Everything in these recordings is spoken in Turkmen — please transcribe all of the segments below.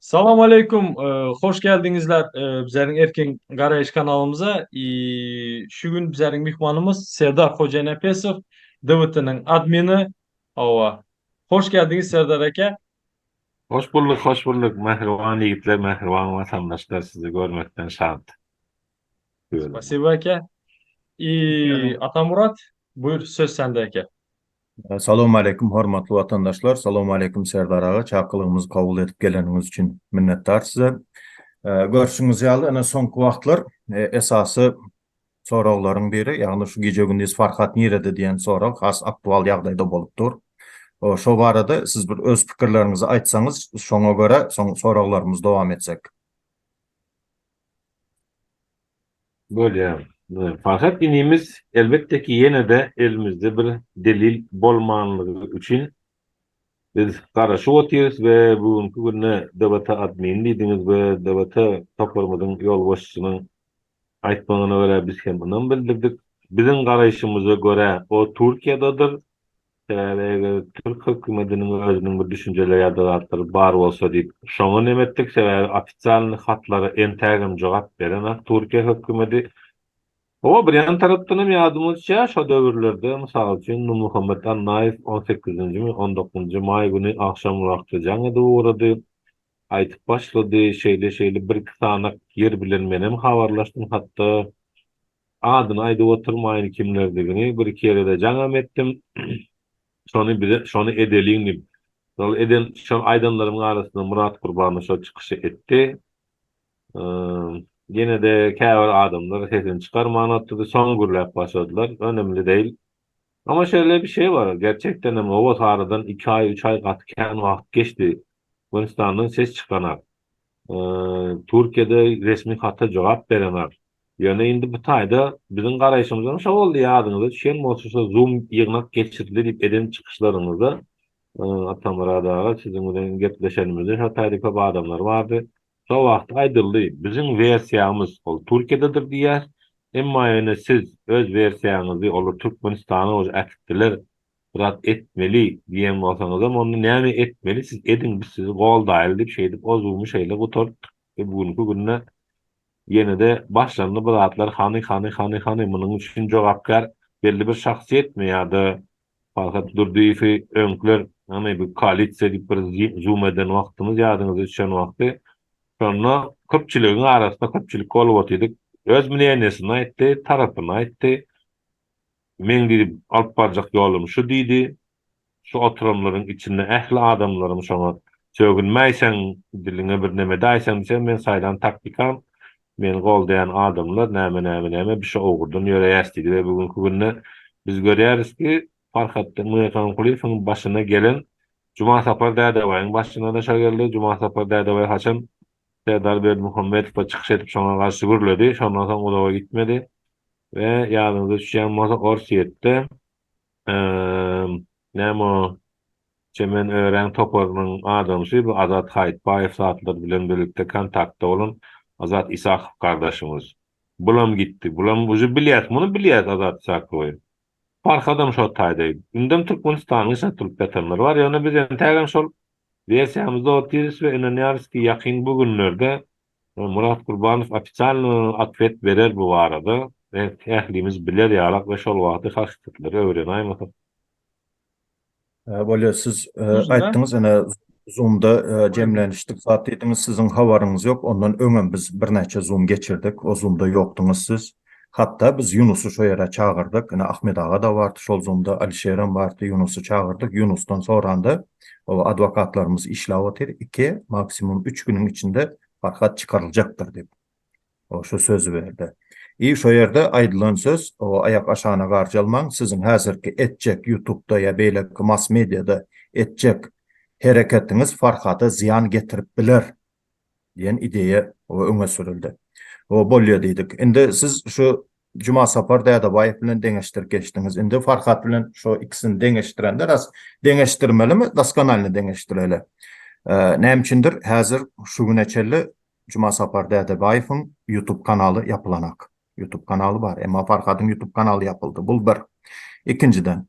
Salam aleýkum, hoş geldiňizler bizleriň Erkin Garaýyş kanalymyza. Şu gün bizleriň myhmanymyz Serdar Hojanepesow, DWT-niň admini. Hawa. Hoş geldiňiz Serdar eke. Hoş bulduk, hoş bulduk mähriban ýigitler, mähriban watandaşlar sizi görmekden şat. Spasibo eke. I Atamurat, buýur söz sende eke. Salowmaleýkim hormatly watandaşlar Salowmaleýkim Serdar aga çakylygymyzy kabul edip geleniňiz üçin minnetdar size. Görşüňiz ýaly ine soňky wagtlar esasy soraglaryň biri ýagny şu gije gündiz Farhat nirede diýen sorag has aktual ýagdaýda bolup dur. Şo barada siz bir öz pikirleriňizi aýtsaňyz şoňa görä soň soraglarymyzy dowam etsek. Bolýar. Farhat inimiz elbetde ki ýene-de elimizde bir delil bolmanlygy üçin biz garaşyp otyrys we bu günki günde DWT admin diýdiňiz we DWT toparymyzyň ýolbaşçysynyň aýtmagyna görä biz hem ynam bildirdik. Biziň garaýşymyza görä o Türkiýededir. Sebäbi eger türk hökümetiniň özüniň bir düşünjeleri ýa-da zatlary bar bolsa diýip şoňa neme etdik, sebäbi ofitsialnyý hatlara entägem jogap berenak Türkiýe hökümeti. Hawa bir ýan tarapdanam ýadyma düşýär şo döwürlerde mysal üçin Nurmuhammet Annaýew on sekizinjimi on dokuzynjy maý güni agşam wagty jaň edip ugrady. Aýtyp başlady şeýle şeýle bir-iki sanak ýer bilen menem habarlaşdym hatda Adyny aýdyp oturmaýyn kimlerdigini, bir-iki ýere-de jaňam etdim. Şony bize, şony edeliň diýip. Şol eden, şol aýdanlarymyň arasynda Myrat Gurbanow şol çykyşy etdi. Ýene-de käbir adamlar sesini çykarman oturdy, soň gürläp başladylar. Önemli değil. Amma şeýle bir şey bar, gerçekdenem oba aradan iki aý, üç aý gaty kän wagt geçdi. Türkmenistandan ses çykanak. Türkiýede resmi hata jogap berenak. Ýöne indi bu taýda biziň garaýşymyzam şo boldy, ýadyňyza düşen bolsa şo zoom ýygnak geçirildi diýip eden çykyşlaryňyzda Atamyrat aga siziň bilen gepleşenimizde şo taýda köp adamlar bardy. Şo wagt aýdyldy, biziň wersiýamyz ol Türkiýededir diýýäs, emma ýöne siz öz wersiýaňyzy olar Türkmenistana uje äkitdiler, bir zat etmeli diýen bolsaňyzam onda näme etmeli siz ediň biz sizi goldaýly diýip şeýdip o zoomy şeýle gutartdyk we bu günki günde Ýene-de başlandy bu zatlar hany hany hany hany munuň üçin jogapkär belli bir şahsyýetmi ýa-da Farhat Durdyýewi öňküler hany bu koalisiýa diýip bir zoom eden wagtymyz ýadyňyza düşen wagty şonda köpçüligiň arasynda köpçülik bolup otyrdyk öz mneniýesini aýtdy tarapyny aýtdy meň diýdi alyp barjak ýolum şu diýdi Şu oturanlaryň içinde ähli adamlaryň şoňa sögünmäýseň, diliňe bir neme edäýseň diýseň, men saýlan taktikam, meni goldaýan adamlar näme, näme, näme, biz şo ugurdan ýöreýäs diýdi we bu günki günde biz görýäris ki, Farhat Mekankulyýewiň başyna gelen Jumasapar Dädebaýyň başyna-da şo geldi. Jumasapar Dädebaý haçan Serdar Berdimuhamedowa çykyş edip şoňa garşy gürledi, şondan soň uzaga gitmedi we ýadyňyza düşýän bolsa Orsýetde Näme o Çemen Öräň toparynyň adamsy bu Azat Haýytbaýew zatlar bilen birlikde kontaktda bolan Azat Isakow gardaşymyz. Bulam gitdi. Bulam uje bilýäs, muny bilýäs Azat Isakowy. Farhadam şo taýda. Indem Türkmenistanyň satylyp ýatanlar bar. Ýöne biz entägem şol wersiýamyzda otyrys we ynanýarys ki ýakyn bu günlerde Myrat Gurbanow ofitsialno otwet berer bu barada we ählimiz biler ýalak we şol wagty hakykatlary öwrenaýmasak. Bolýa siz aýtdyňyz ene zoomda jemlenişdik zat diýdiňiz siziň habaryňyz ýok ondan öňem biz birnäçe zoom geçirdik o zoomda ýokduňyz siz hatda biz Ýunusy şo ýere çagyrdyk ine Ahmet aga-da bardy şol zoomda Alişerem bardy Ýunusy çagyrdyk Ýunusdan soranda o adwokatlarymyz işläp otyr iki maksimum üç günüň içinde Farhat çykaryljakdyr diýip o şu sözi berdi. I şo ýerde aýdylan söz o aýak aşagyna garjalmaň siziň häzirki etjek ýutubda ýa beýleki mass mediada etjek hereketiňiz Farhada zyýan getirip biler diýen ideýa öňe sürüldi. O bolýa diýdik. Indi siz şu Jumasapar Dädebaýew bilen deňeşdirip geçdiňiz. Indi Farhat bilen şo ikisini deňeşdirende ras deňeşdirmelimi, doskonalny deňeşdireli. Näme üçindir häzir şu güne çenli Jumasapar Dädebaýewiň YouTube kanaly ýapylanak. YouTube kanaly bar, emma Farhadyň YouTube kanaly ýapyldy. Bul bir. Ikinjiden,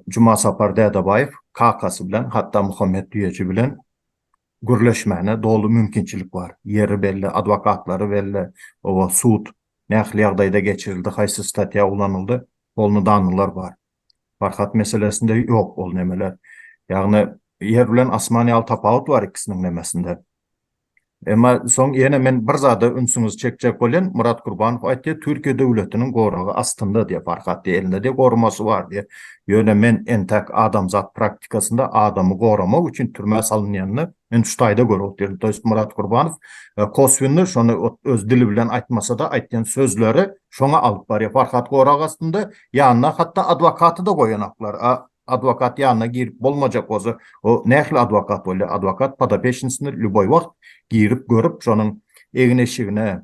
Jumasapar Dädebaýew kakasy bilen, hatda Muhammet Düýeji bilen. gürleşmäne doly mümkinçilik bar. Ýeri belli, adwokatlary belli, oba sud nähili ýagdaýda geçirildi, haýsy statýa ulanyldy, polny dannylar bar. Farhat meselesinde ýok ol nemeler. Ýagny ýer bilen asman ýaly tapawut bar ikisiniň nemesinde. Emma soň ýene men bir zada ünsüňizi çekjek bolýan, Myrat Gurbanow aýtýar, Türkiýe döwletiniň goragy astynda diýýär, Farhat diýýär, elinde diýýär goramasy bar diýýär. Ýöne men entäk adamzat praktikasynda adamy goramak üçin türmä salynýanyny men şu taýda görüp otyryn. To ýest Myrat Gurbanow koswinny şony öz dili bilen aýtmasa-da aýtýan sözleri şoňa alyp barýar. Farhat gorag astynda, ýanyna hatda adwokaty-da goýanoklar. A Adwokat ýanyna girip bolmajak bolsa, o nähili adwokat bolýar? Adwokat podopeçnisini lýuboý wagt girip görüp, şonuň egin-eşigine,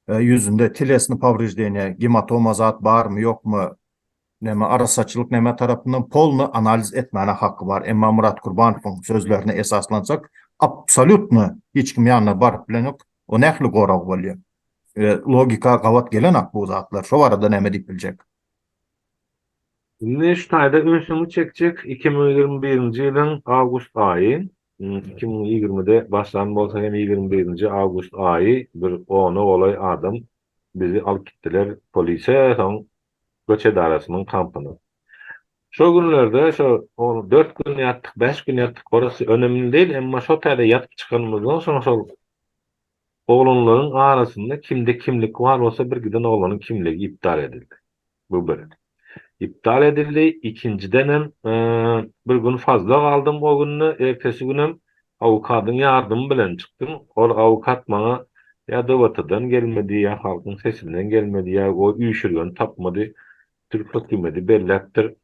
ýüzünde telesny powreždeniýe, gematoma zat barmy, ýokmy, näme arassaçylyk näme tarapyndan polny analiz etmäne haky bar. Emma Myrat Kurbanowyň sözlerine esaslansak, absolýutno hiç kim ýanyna baryp bilenok. O nähili gorag bolýar? Logika gabat gelenak bu zatlar. Şo barada näme diýip biljek? Indi şu taýda ünsüňi çekjek 2021-nji ýylyň awgust aýy, 2020-de başlan bolsa hem 21-nji awgust aýy bir ona golaý adam bizi alyp gitdiler polise, soň göç edarasynyň kampyna. Şo günlerde şo on dört gün ýatdyk, bäş gün ýatdyk, orasy önemli däl, emma şo taýda ýatyp çykanymyzdan soň şol Oglanlaryň arasynda kimde kimlik bar bolsa bir giden oglanyň kimligi iptal edildi. Bu bir. Iptal edildi. Ikinjidenem bir gün fazla galdym o günde. Ertesi günem awukadyň ýardymy bilen çykdym. Ol awukat maňa ýa DWT-dan gelmedi, ýa halkyň sesinden gelmedi, ýa o üýşürgeni tapmady. Türk hökümeti belläpdir.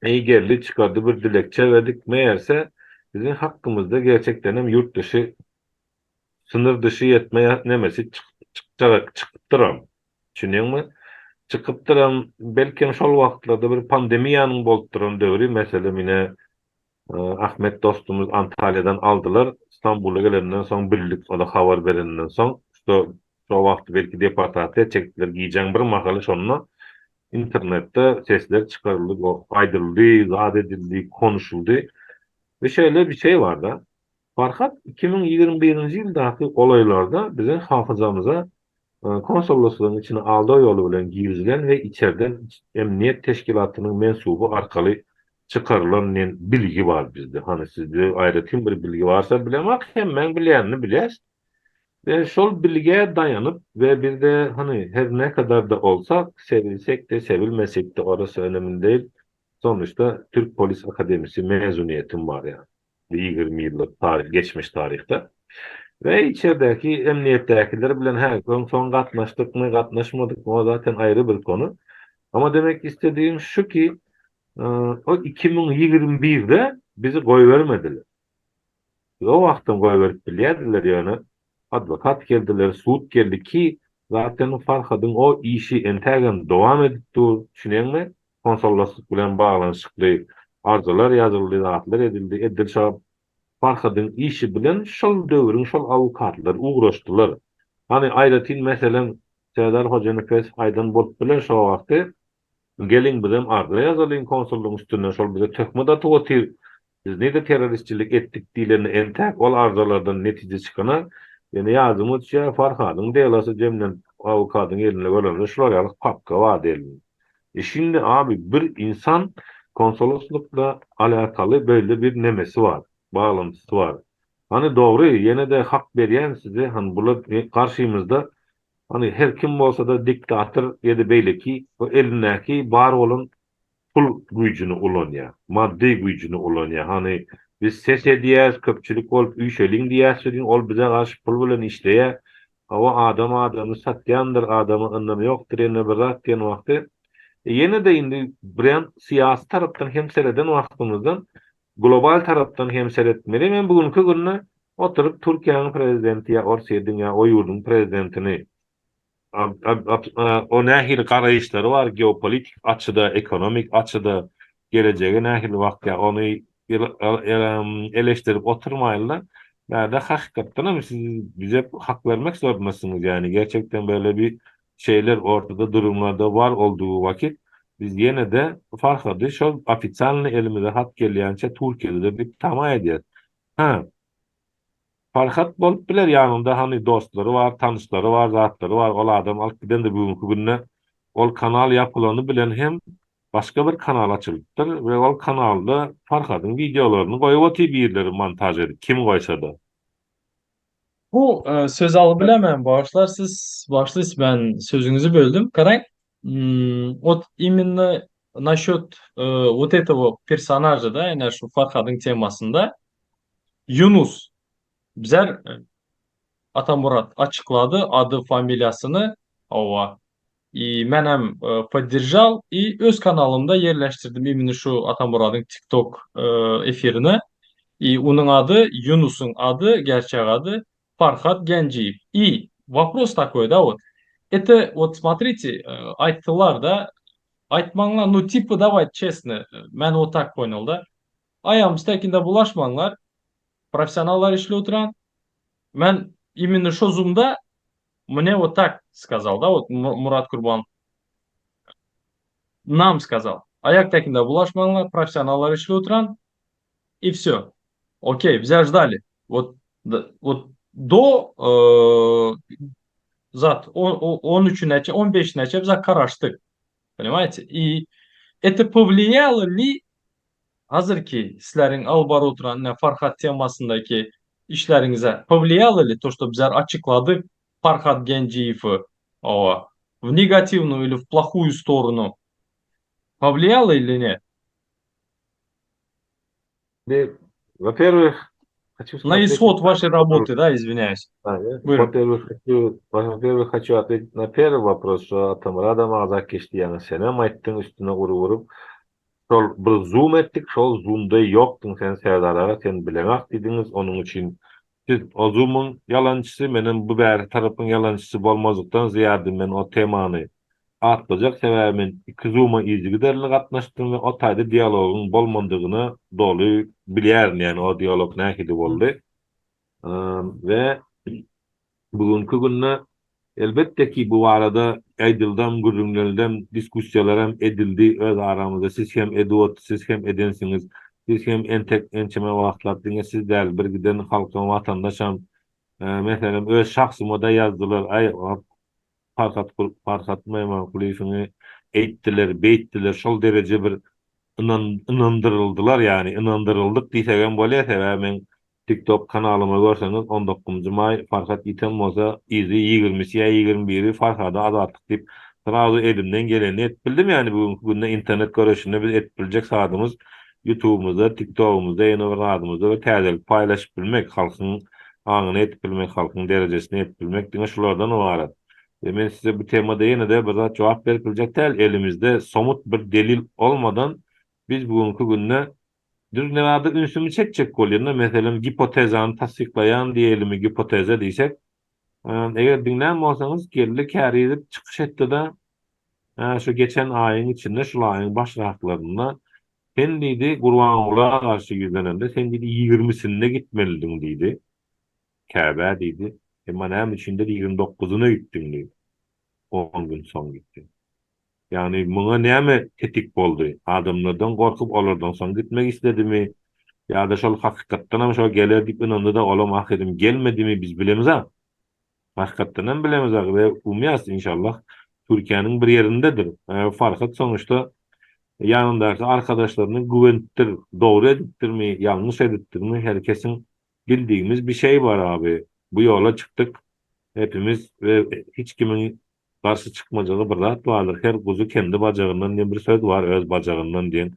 Eý geldi çykardy bir dilekçe berdik. Megerse biziň hakkymyzda gerçekdenem ýurt dyşy Synyr dyşy ýetme nemesi çykjak çykypdyram. Düşünýäňmi? Çykypdyram, belkem şol wagtlarda bir pandemiýanyň bolup duran döwri, meselem ine Ahmet dostumyz Antalýadan aldylar, Stambula gelenden soň bildik, o-da habar berenden soň, şo şo wagty belki deportasiýa etjekdiler gijäň bir mahaly şonda internetde sesler çykaryldy, aýdyldy, zat edildi, konuşuldy. We şeýle bir şey bar-da. Farhat 2021-nji ýyldaky golaýlarda biziň hafyzamyza konsoloslygyň içine aldaw ýoly bilen girizilen we içerden emniýet teşkilatynyň mensuby arkaly çykarylan diýen bilgi bar bizde. Hany sizde aýratyn bir bilgi barsa bilemok, hemmäň bilýänini bilýäs. We şol bilgä daýanyp we bizde hany her ne kadar-da olsak, sevilsek-de, sevilmesek-de orasy önemli değil, sonuçta Türk Polis Akademisi mezuniýetim bar ýa. 20 ýyllyk taryh, geçmiş taryhda. We içerdäki emniýetdäkiler bilen hä, öň soň gatnaşdykmy, gatnaşmadykmy, o zaten aýry bir konu. Ama demek istediğim şu ki, o 2021-de bizi goýbermediler. O wagtam goýberip bilýärdiler ýöne adwokat geldiler, sud geldi ki, zaten Farhadyň o işi entägem dowam edip dur, düşüneňmi? Konsoloslyk bilen baglanyşykly arzalar ýazyldy, zatlar edildi. Edil şo Farhadyň işi bilen şol döwrüň şol awukatlary ugraşdylar. Hany aýratyn meselem Serdar Hojanepesow aýdan bolup biler şo wagty, Geliň bizem arza ýazalyň konsullygyň üstünden şol bize töhmet atyp otyr, biz nirde terroristçilik etdik diýlende entäk ol arzalardan netije çykana, ýöne ýadyma düşýär Farhadyň delasy jemlenip awukadyň elinde görende şular ýaly papka bardy elinde. E şindi abi bir insan konsoloslykla alakaly beýle bir nemesi bar, baglantysy bar. Hany dogry ýene-de hak berýän size hany bular garşymyzda Hany her kim bolsa-da diktator ýa-da beýleki o elindäki bar bolan pul güýjüni ulanýar, maddy güýjüni ulanýar. Hany biz ses edýäs, köpçülik bolup üýşeliň diýýäs welin ol bize garşy pul bilen işleýär. Hawa adam adamy satýandyr, adama ynam ýokdur ýene bir zat diýen wagty ýene-de indi birem syýasy tarapdan hem sereden wagtymyzdan global tarapdan hem seretmeli. Men bu günki günde oturyp Türkiýäniň prezidenti ýa Orsýetiň ýa o ýurduň prezidentini o nähili garaýyşlary bar geopolitik açyda, ekonomik açyda, gelejege nähili bakýar ony eleşdirip oturmaýynda bärde hakykatdan hem siz bize hak bermek zorundasyňyz ýani gerçekten böyle bir şeyler ortada durumlarda bar olduğu vakit biz ýene-de Farhady şol ofitsialnyý elimize hat gelýänçä Türkiýede-de bir tama edýäs. Hä. Farhat bolup biler ýanynda hany dostlary bar, tanyşlary bar, zatlary bar, ol adam alyp gidendir bu günki günde ol kanal ýapylany bilen hem başga bir kanal açylypdyr we ol kanalda Farhadyň wideolaryny goýup otyr birleri montaž edip kim goýsada. Bu söz alyp bilemen bagyşlar siz başlys ben sözüňizi böldüm garaň wot imенно naşýot wot etogo personaža da ene şu Farhadyň temasynda Ýunus bizler Atamurat açyklady ady familiýasyny hawa i menem podderžal i öz kanalymda ýerleşdirdim imенно şu Atamuradyň tiktok efirine i onuň ady Ýunusyň ady gerçek ady Farhat Genjiýew i wopros takoý da wot это wot smotrite aýtdylar da aýtmaňlar nu tipa daway çestno men wot tak ponyal da Aýagym stekinde bulaşmaňlar. Professionallar işli oturan. Men imенно şo zumda mne wot tak skazal da wot Murat Kurban nam skazal. Aýak tekinde bulaşmaňlar, professionallar işli oturan i vsё. Okey, bizler ždali. Wot wot do zat on üçüneçe, on beşineçe bizler garaşdyk. Ponimaýte? I eto powliýalo li Hazirki sizleriň alyp baryp oturan ine Farhat temasyndaky işleriňize powliýalo li to što bizler açykladyk Farhat Genjiýewi hawa w negatiwnuýu ili w plohuýu storonu powliýalo ili net? Во-первых, хочу На исход вашей работы, да, извиняюсь. Во-первых, хочу, во-первых, хочу ответить на первый вопрос, что Atamyradam agzap geçdi, ýaňy senem aýtdyň üstüne urup-urup. Şol bir zoom etdik, şol zoomda ýokduň sen Serdar aga, sen bileňok diýdiňiz, onuň üçin siz o zoomyň ýalançysy, menem bu bäri tarapyň ýalançysy bolmazlykdan zyýady men o temany atlajak, sebäbi men iki zooma yzygiderli gatnaşdym we o taýda dialogyň bolmandygyna doly bilýärin, ýagny o dialog nähili boldy we bu günki günde elbetde ki bu barada aýdyldam, gürrüňlenildem, diskussiýalaram edildi öz aramyzda, siz hem edip oty, siz hem edensiňiz, siz hem entek ençeme wagtlap diňe siz däl, bir giden halkam, watandaşam, meselem öz şahsyma-da ýazdylar, aý Farhat Farhat Mämmetgulyýewiňi eýtdiler, beýtdiler, şol dereje bir ynan ynandyryldylar ýagny ynandyryldyk diýsegem bolýar sebäbi meň TikTok kanalyma görseňiz on dokuzynjy maý Farhat ýiten bolsa yzy ýigrimisi ýa 21-i Farhada azatlyk diýip srazu elimden gelenini edip bildim ýagny bu günki günde internet göreşinde biz edip biljek zadymyz ýutubymyzda tiktogymyzda ýene bir zadymyzda bir täzelik paýlaşyp bilmek halkyň aňyna ýetip bilmek, halkyň derejesine ýetip bilmek diňe şulardan ybarat. We men size bu temada ýene-de bir zat jogap berip biljek däl, elimizde somut bir delil olmadan biz bu günki günde düz ne zada ünsümi çekjek bolýan-da, meselem gipotezany tassyklaýan diýelimi gipoteza diýsek, eger diňlän bolsaňyz Geldi Kärizow çykyş etdi-de, şu geçen aýyň içinde, şul aýyň başraklarynda Sen diýdi, Gurbangula garşy ýüzlenende, sen diýdi, ýigrimisinde gitmelidiň diýdi, Käbä diýdi. Emma näme üçindir 29-una gitdiň diýdi. On gün soň gitdiň. Ýagny muňa näme tetik boldy? Adamlardan gorkup olardan soň gitmek isledimi? Ýa-da şol hakykatdanam şo geler diýip ynandy-da olam ahyrym gelmedimi biz bilemizok. Hakykatdanam bilemizok we umýas inşallah Türkiýäniň bir ýerindedir. Farhat sonuçta ýanyndaky arkadaşlaryna güwenipdir, dogry edipdirmi, ýalňyş edipdirmi her kesiň bildigimiz bir şey bar abi. Bu ýola çykdyk hepimiz we hiç kimiň garşy çykmajagy bir zat bardyr. Her guzy kendi bajagyndan diýen bir söz bar öz bajagyndan diýen.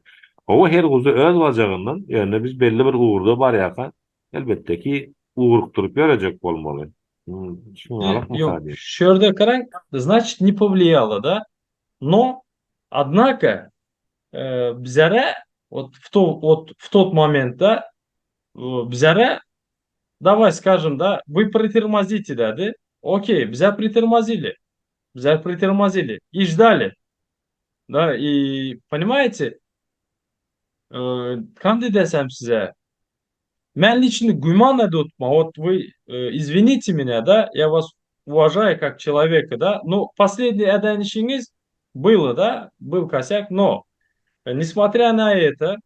Hawa her guzy öz bajagyndan ýöne biz belli bir ugurda barýarka Elbetde ki, ugrukdyryp ýörejek bolmaly. Ýok, şu ýerde garaň, значит не повлияло, да? Но, однако, bizlere вот в то, вот в тот момент, да, bizlere давай скажем, да, вы притормозите, да, Окей, bizler притормозили. Bizler притормозили и ждали. Да, и понимаете, kandy desem size, Men лично güman edip вот вы извините меня, да, я вас уважаю как человека, да, но последний eden işiňiz было, да, был косяк, но несмотря на это,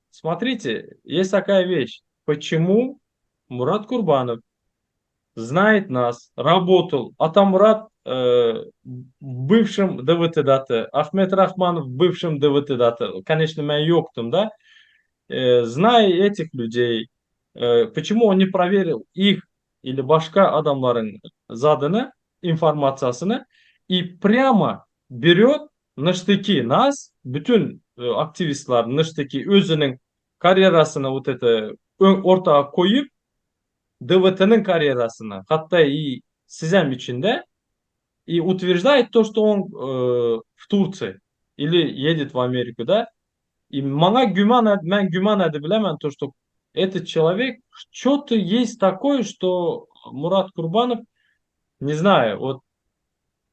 смотрите, есть такая вещь, почему Murat Kurbanow знает нас, работал. Атамурат э, бывшим DWT-dady, Ahmet Rahmanow бывшим DWT-dady. Конечно, men ýokdum da. Э, зная этих людей, э, почему он не проверил их или başga adamlaryň zadyny, informasiýasyny и прямо берет на штыки нас, bütün e, aktiwistler на штыки özüniň karýerasyny вот это orta goýup DWT-niň karýerasyny, hatda и sizem içinde и утверждает то, что он э, в Турции или едет в Америку, да? И maňa güman, men güman edip bilemen то, что этот человек, что-то есть такое, что Мурат Курбанов, не знаю, вот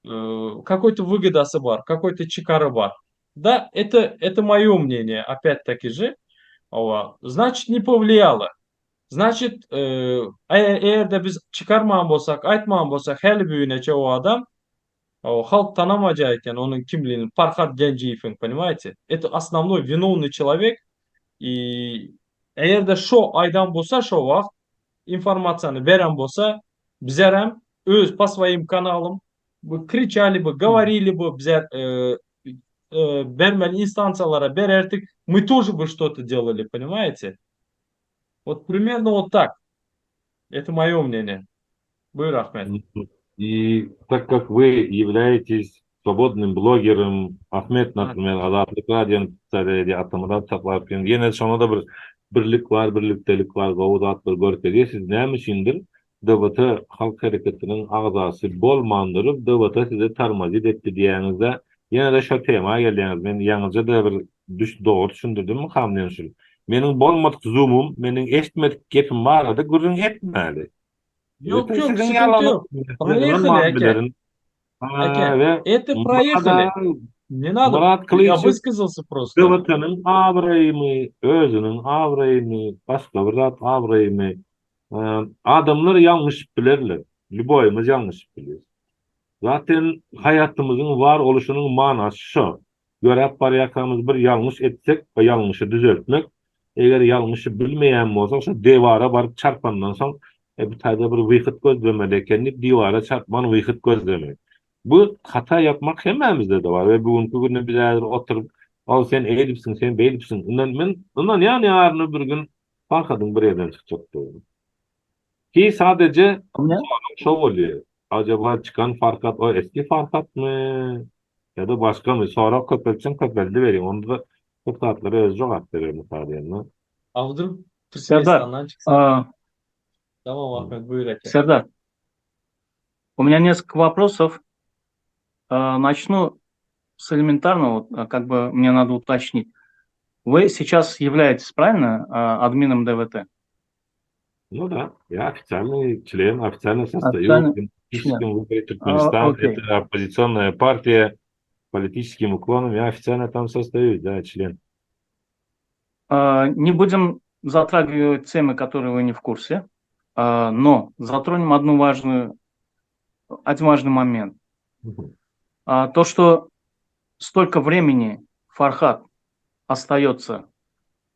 э, какой-то выгодasy bar, какой-то çykary bar. Да, это, это мое мнение, опять-таки же. Значит, не повлияло. Значит, e, eger-de biz çykarman bolsak, aýtman bolsak, häli büýüneçe o adam o halk tanamajak eken onuň kimligini, Farhad Genjiýewiň, понимаете? Это основной виновный человек. И eger-de şo aýdan bolsa şo wagt informasiýany beren bolsa, bizerem öz по своим kanalym бы кричали бы, говорили бы, bizler e, e, bermeli instansiýalara bererdik, мы тоже бы что-то делали, понимаете? Вот примерно вот так. Это мое мнение. Buyur Ahmet. И так как вы являетесь свободным блогером, Ahmet, например, Azatlyk Radiony predstavlýar, Atamyrat Saparow, ýene şonda bir birlik bar, birlikdelik bar, gowy zatlar görkezýär. Siz näme üçindir DWT halk hereketiniň agzasy bolman durup, DWT sizi tormozit etdi diýýäňizde, ýene-de şo tema gelýäňiz. Men ýaňyja-da bir düş dogry düşündirdimmi ham diýen şul. Meniň bolmadyk zoomum, meniň eşitmedik gepim barada gürrüň etmäli. Ýok, ýok, sıkıntı ýok. Проехали, eke. Eke, это проехали. Не надо, Murat я Kılıç высказался просто. DWT-niň abraýymy, özüniň abraýymy, başga bir zat abraýymy. Adamlar ýalňyşyp bilerler. Lýuboýymyz ýalňyşyp bilýär. Zaten haýatymyzyň bar boluşynyň manasy şo. Ýöräp barýarkamyz bir ýalňyş etsek, o ýalňyşy düzeltmek. Eger ýalňyşy bilmeýän bolsak, şo dewara baryp çarpandan soň, e bu taýda bir wyhyt gözlemeli eken diýip, diwara çarpman wyhyt gözlemek. Bu hata ýapmak hemmämizde-de bar we bu günki günde biz häzir oturyp, ol sen eýdipsiň, sen beýdipsiň. Yndan men ynanýan ýaryny bir gün Farhadyň bir ýerden çykjakdygyna. Ki sadeje sorag şo bolýar. Acaba çykan Farhat o eski Farhatmy ýa-da başgamy? Sorag köpeltseň köpeldiberiň. Onda-da köp zatlara özi jogap berer mysal diýende. A wdrug Serdar, Türkmenistandan çyksa. а, Tamam Ahmet buyur eke. Serdar, у меня несколько вопросов. А, Начну с элементарного, вот, а, как бы мне надо уточнить. Вы сейчас являетесь, правильно, а, админом ДВТ? Ну да, я официальный член, официально состою Официальный в демократическом выборе А, Туркменистан. окей. Это оппозиционная партия политическим уклоном. Я официально там состою, да, член. А, Не будем затрагивать темы, которые вы не в курсе, а, но затронем одну важную, один важный момент. Мгм. А, То, что столько времени Фархат остается,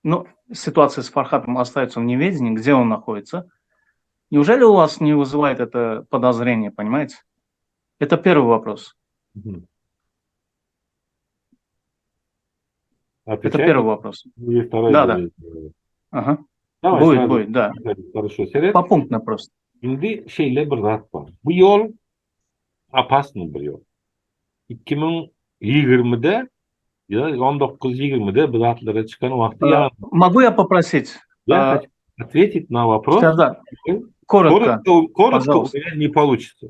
ну, ситуация с Фархатом остается в неведении, где он находится, неужели у вас не вызывает это подозрение, понимаете? Это первый вопрос. Мгм. Это Отвечать первый вопрос. или второй Да, да. будет? Ага. Давай Будет, сразу. будет, да. Хорошо. Seret. Попунктно просто. Indi şeýle bir zat bar. Bu ýol opasny bir ýol. 2020-de ýa 19-20-de bu zatlara çykan wagty А, ýa Могу я попросить, я а, хочу ответить на вопрос. Сардар, коротко, Коротко, коротко у пожалуйста. меня не получится.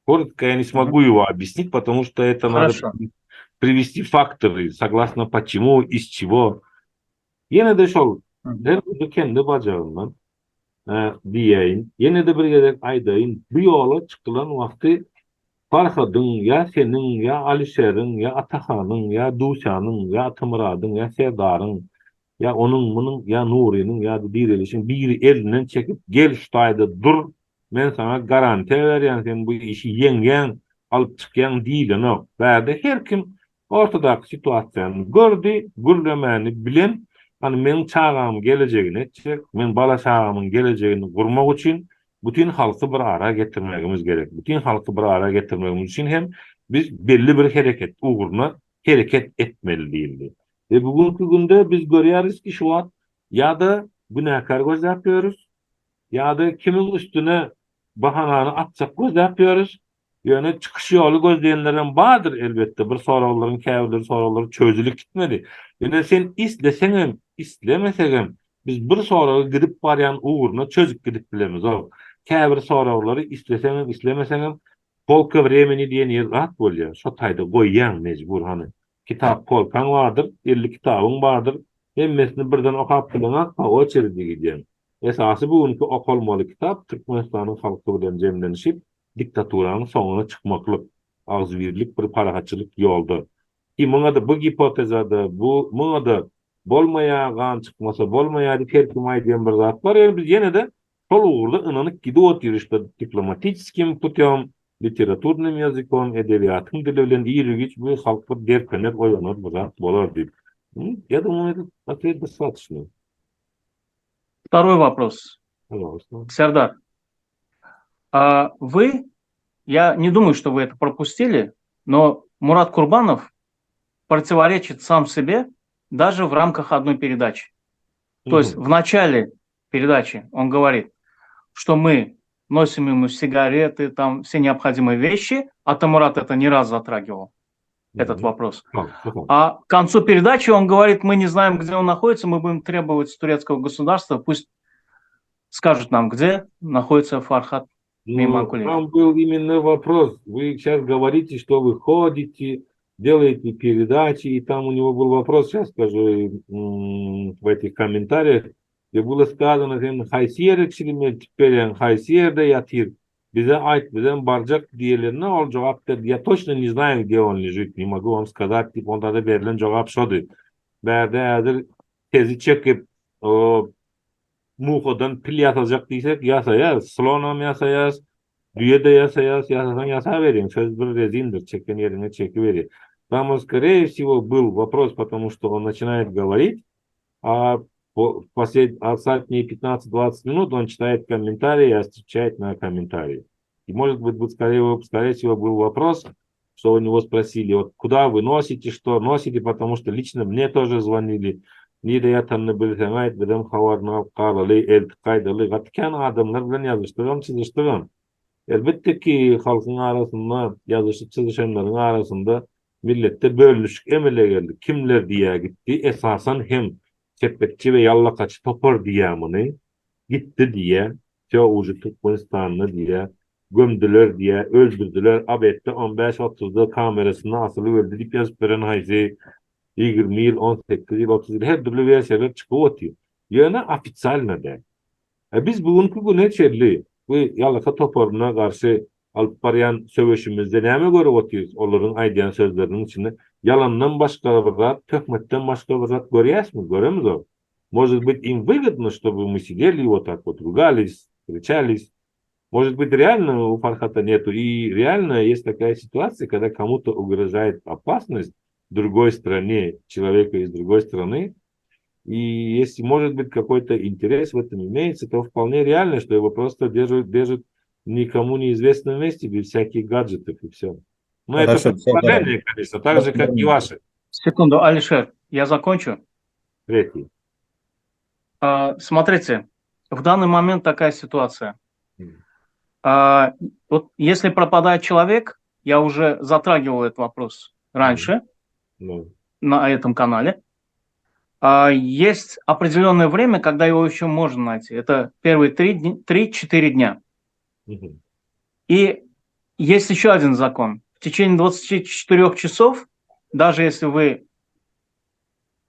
Коротко я не смогу его объяснить, потому что это надо Хорошо. привести факторы, согласно почему, из чего. Ýene-de şol, Мгм. her biri kendi bajagyndan e, diýeýin. Ýene-de bir gezek aýdaýyn, bu ýola çykylan wagty Farhadyň, ýa seniň, ýa Alişeriň, ýa Atahanyň, ýa Duşanyň, ýa Atamyradyň, ýa Serdaryň, ýa onuň, munuň, ýa Nurynyň, ýa-da Direlişiň biri elinden çekip, gel şu taýda dur, men saňa garantiýa berýän, sen bu işi ýeňýäň, alyp çykýaň diýilenok. Bärde her kim ortadaky situasiýany gördi, gürlemäni bilen. Hany meň çagamyň gelejegini etjek, meň bala-çagamyň gelejegini gurmak üçin bütin halky bir ara getirmegimiz gerek. Bütin halky bir ara getirmegimiz üçin hem biz belli bir hereket ugruna hereket etmeli diýildi. We bu günki günde biz görýäris ki şu wagt ýa-da günäkär gözläp ýörüs, ýa-da kimiň üstüne bahanany atjak gözläp ýörüs, Ýöne çykyş ýoly gözleýänlerem bardyr elbetde, bir soraglaryň käbirleri soraglary çözülip gitmedi. Ýöne sen isleseňem, islemesegem biz bir soragy gidip barýan ugruna çözüp gidip bilemizok. Käbir soraglary isleseňem, islemeseňem polka vremeni diýen ýer zat bolýar. Şo taýda goýýaň mejbur hany. Kitap polkaň bardyr, 50 kitabyň bardyr, hemmesini birden okap bileňok, po oçeredi gidýäň. Esasy bu günki okalmaly kitap Türkmenistanyň halky bilen jemlenişip diktaturanyň soňuna çykmaklyk, agzybirlik bir parahatçylyk ýolda. Ki muňa-da bu gipotezada bu muňa-da bolmaýa gan çykmasa bolmaýa diýip her kim aýdýan bir zat bar. Ýöne biz ýene-de şol ugurda ynanyp gidip otyrys şda diplomatiçeskim putýom, literaturnym ýazykom, edebiýatyň dili bilen ir-u-giç bu halk bir derpener, oýanar bir zat bolar diýip. Ýa думаю, этот ответ достаточный. Второй вопрос. Пожалуйста. Сердар, а вы, я не думаю, что вы это пропустили, но Мурат Курбанов противоречит сам себе даже в рамках одной передачи. То есть в начале передачи он говорит, что мы носим ему сигареты, там все необходимые вещи, а Тамурат это не раз затрагивал, этот вопрос. А к концу передачи он говорит, мы не знаем, где он находится, мы будем требовать с турецкого государства, пусть скажут нам, где находится Фархат Ну, Мейманкулиев. там был именно вопрос. Вы сейчас говорите, что вы ходите, делаете передачи, и там у него был вопрос, сейчас скажу, в этих комментариях, где было сказано, sen haýsy ýere çilim eltip berýäň, haýsy ýerde ýatyr, bize aýt, bizem barjak diýelerine ol jogap berdi, я точно не знаю, где он лежит, не могу вам сказать diýip, onda-da berlen jogap şody. Bärde häzir tezi çekip, o muhadan pil ýasajak diýsek, ýasaýas, slonam ýasaýas, düýe-de ýasaýas, ýasasaň ýasaberýäň, söz bir rezindir, çeken ýeriňe çekiberýär. Там он, скорее всего, был вопрос, потому что он начинает говорить, а по послед, остатние 15-20 минут он читает комментарии и отвечает на комментарии. И может быть, быть скорее, скорее всего, был вопрос, что у него спросили, вот куда вы носите, что носите, потому что лично мне тоже звонили. Nirede ýatanyny bilseň aýt, bizem habaryny alyp galaly, eltip gaýdaly. Gaty kän adamlar bilen ýazyşdygam, çyzyşdygam. Elbetde ki, halkyň arasynda ýazyşyp çyzyşanlaryň arasynda milletde bölünişik emele geldi. Kimler diýýä gitdi, esasan hem çepbekçi we ýallakaçy topar diýýä muny. Gitdi diýýä, wsýo uje Türkmenistanda diýýä, gömdüler diýýä, öldürdiler, obedde on bäş otuzda kamerasynda asylyp öldi diýip ýazyp beren haýsy 20 ýyl, 18 ýyl, 30 ýyl her dürli wersiýalar çykyp otyr. Ýöne ofitsialno däl. E biz bu günki güne çenli bu ýalaka toparyna garşy alyp barýan söweşimizde näme görüp otyrys? Olaryň aýdýan sözleriniň içinde ýalandan başga bir zat, töhmetden başga bir zat görýäsmi? Göremizok. Может быть, им выгодно, чтобы мы сидели вот так вот ругались, встречались. Может быть, реально у Фархата нету. И реально есть такая ситуация, когда кому-то угрожает опасность другой стране, человека из другой страны. И если, может быть, какой-то интерес в этом имеется, то вполне реально, что его просто держат, держат никому неизвестном месте, без всяких гаджетов и все. Но это Хорошо, предположение, конечно, так же, как и ваши. Секунду, Алишер, я закончу. Третий. А, смотрите, в данный момент такая ситуация. А, вот если пропадает человек, я уже затрагивал этот вопрос раньше Ну, на этом канале. А, есть определенное время, когда его еще можно найти. Это первые 3-4 дня. мгм. И есть еще один закон. В течение 24 часов, даже если вы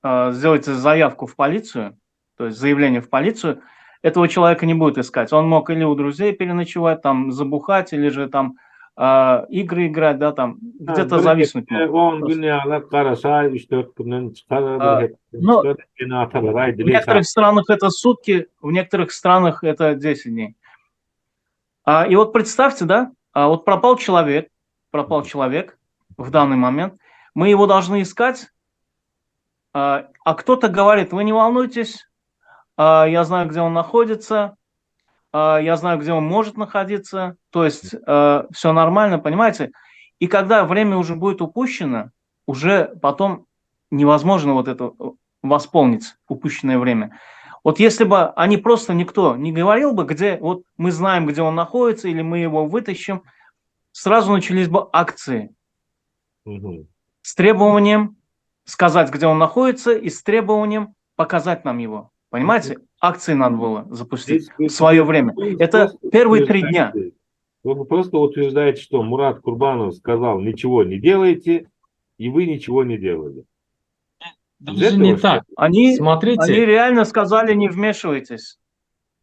э, сделаете заявку в полицию, то есть заявление в полицию, этого человека не будет искать. Он мог или у друзей переночевать, там забухать, или же там э, игры играть, да, там где-то bir зависнуть hepde, мог. 10 gün ýaly garaşaý, 3-4 günden çykar, bir А, hepde но çykar, ene atalar В aýdyly некоторых странах это сутки, в некоторых странах это 10 дней. А, и вот представьте, да, а вот пропал человек, пропал человек в данный момент, мы его должны искать. А, а кто-то говорит, вы не волнуйтесь, а, я знаю, где он находится, а, я знаю, где он может находиться, то есть все нормально, понимаете? И когда время уже будет упущено, уже потом невозможно вот это восполнить, упущенное время. Вот если бы они просто никто не говорил бы, где вот мы знаем, где он находится, или мы его вытащим, сразу начались бы акции с требованием сказать, где он находится, и с требованием показать нам его. Понимаете? Акции надо было запустить Здесь вы в свое время. вы Это просто первые 3 дня. утверждаете, вы просто утверждаете, что Мурат Курбанов сказал, ничего не делайте, и вы ничего не делали. Даже этого, не что так. Они, Смотрите. они реально сказали, не вмешивайтесь.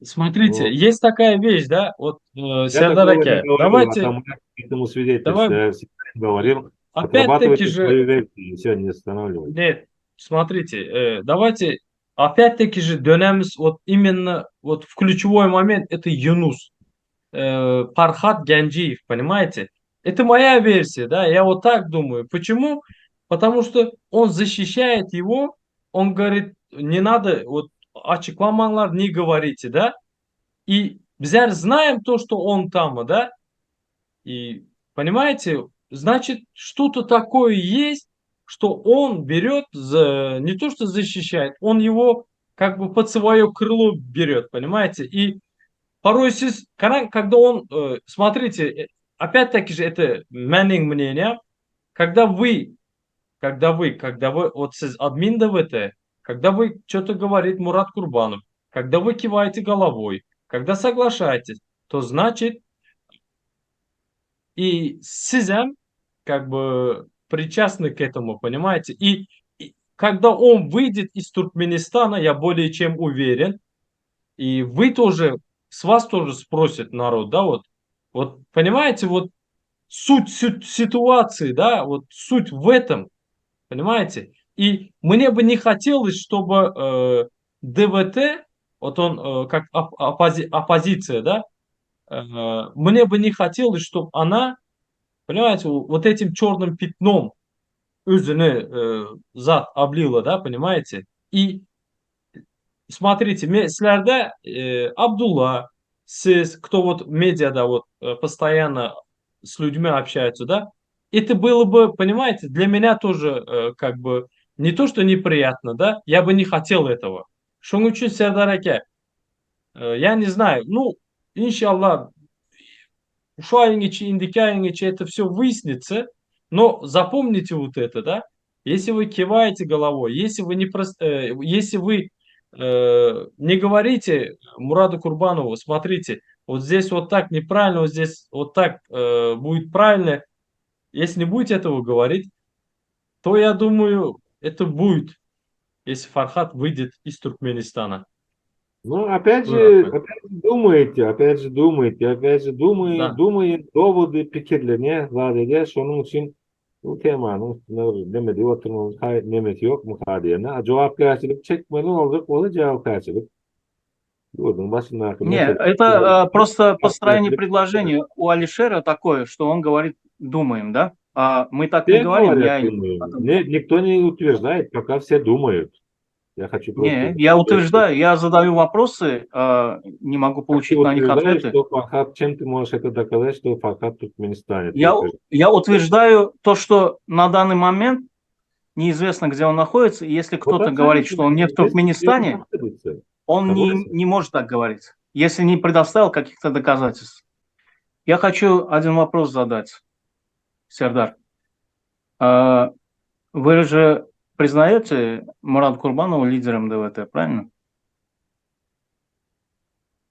Смотрите, Ну. есть такая вещь, да, вот, Я Сердар такого не aka, говорил, давайте, а там я этому свидетельствую. давай, Я всегда говорил, опять-таки отрабатывайте же, свою версию, и все, не останавливайте. нет, смотрите, давайте, опять-таки же dönemiz вот именно вот в ключевой момент, это Юнус, Фархат Гянджиев, понимаете? Это моя версия, да, я вот так думаю. Почему? Потому что он защищает его, он говорит, не надо, вот açyklamaňlar не говорите, да? И bizler знаем то, что он там, да? И, понимаете, значит, что-то такое есть, что он берет, за, не то что защищает, он его как бы под свое крыло берет, понимаете? И порой, когда он, смотрите, опять-таки же это meniň мнение, когда вы, вот siz админ ДВТ, когда вы что-то говорит Мурат Курбанов, когда вы киваете головой, когда соглашаетесь, то значит и sizem как бы причастны к этому, понимаете? И когда он выйдет из Туркменистана, я более чем уверен, и вы тоже, с вас тоже спросит народ, да, вот, вот понимаете, вот суть, суть ситуации, да, вот суть в этом, понимаете? И мне бы не хотелось, чтобы ДВТ, вот он как оппозиция, да, мне бы не хотелось, чтобы она, понимаете, вот этим черным пятном özüni zat облила, да, понимаете? И смотрите, sizlerde Абдулла, siz, кто вот в медиа, да, вот постоянно с людьми общаются, да, это было бы, понимаете, для меня тоже как бы не то, что неприятно, да, я бы не хотел этого. Şonuň üçin Serdar aka, я не знаю, ну, inşallah, şu aýyň içi, indiki aýyň içi это все выяснится, но запомните вот это, да, если вы киваете головой, если вы не прос- если вы не говорите Мураду Курбанову, смотрите, вот здесь вот так неправильно, вот здесь вот так будет правильно, если не будете этого говорить, то я думаю, это будет, если Фархат выйдет из Туркменистана. Ну, опять Вы же, Рахмет. опять же думаете, опять же думаете, опять же думаем, думаем, доводы pikirlerini zat edýär. Şonuň üçin bu temanyň üstünde bir neme diýip oturmamyz haý nemesi ýok muka diýene. A jogapkärçilik çekmeli boljak bolsa jogapkärçilik ýurduň başyndaky Не, mesele. это просто построение Jogapkärçilik предложения у Алишера такое, что он говорит, думаем, да? А мы так не Все говорим, говорят, я думаем. потом- Не, никто не утверждает, пока все думают. Я хочу просто... Не, я утверждаю, я задаю вопросы, не могу Как ты получить на них утверждаешь, ответы. что Фархат, чем ты можешь это доказать, что Фархат в Туркменистане? Ты Я, утверждаешь. я утверждаю то, что на данный момент неизвестно, где он находится, и если Вот кто-то говорит, абсолютно что он не в неизвестно, где он Туркменистане, находится. он не, Согласен. не может так говорить, если не предоставил каких-то доказательств. Я хочу один вопрос задать, Сердар. Вы же признаете Мурата Курбанова лидером ДВТ, правильно?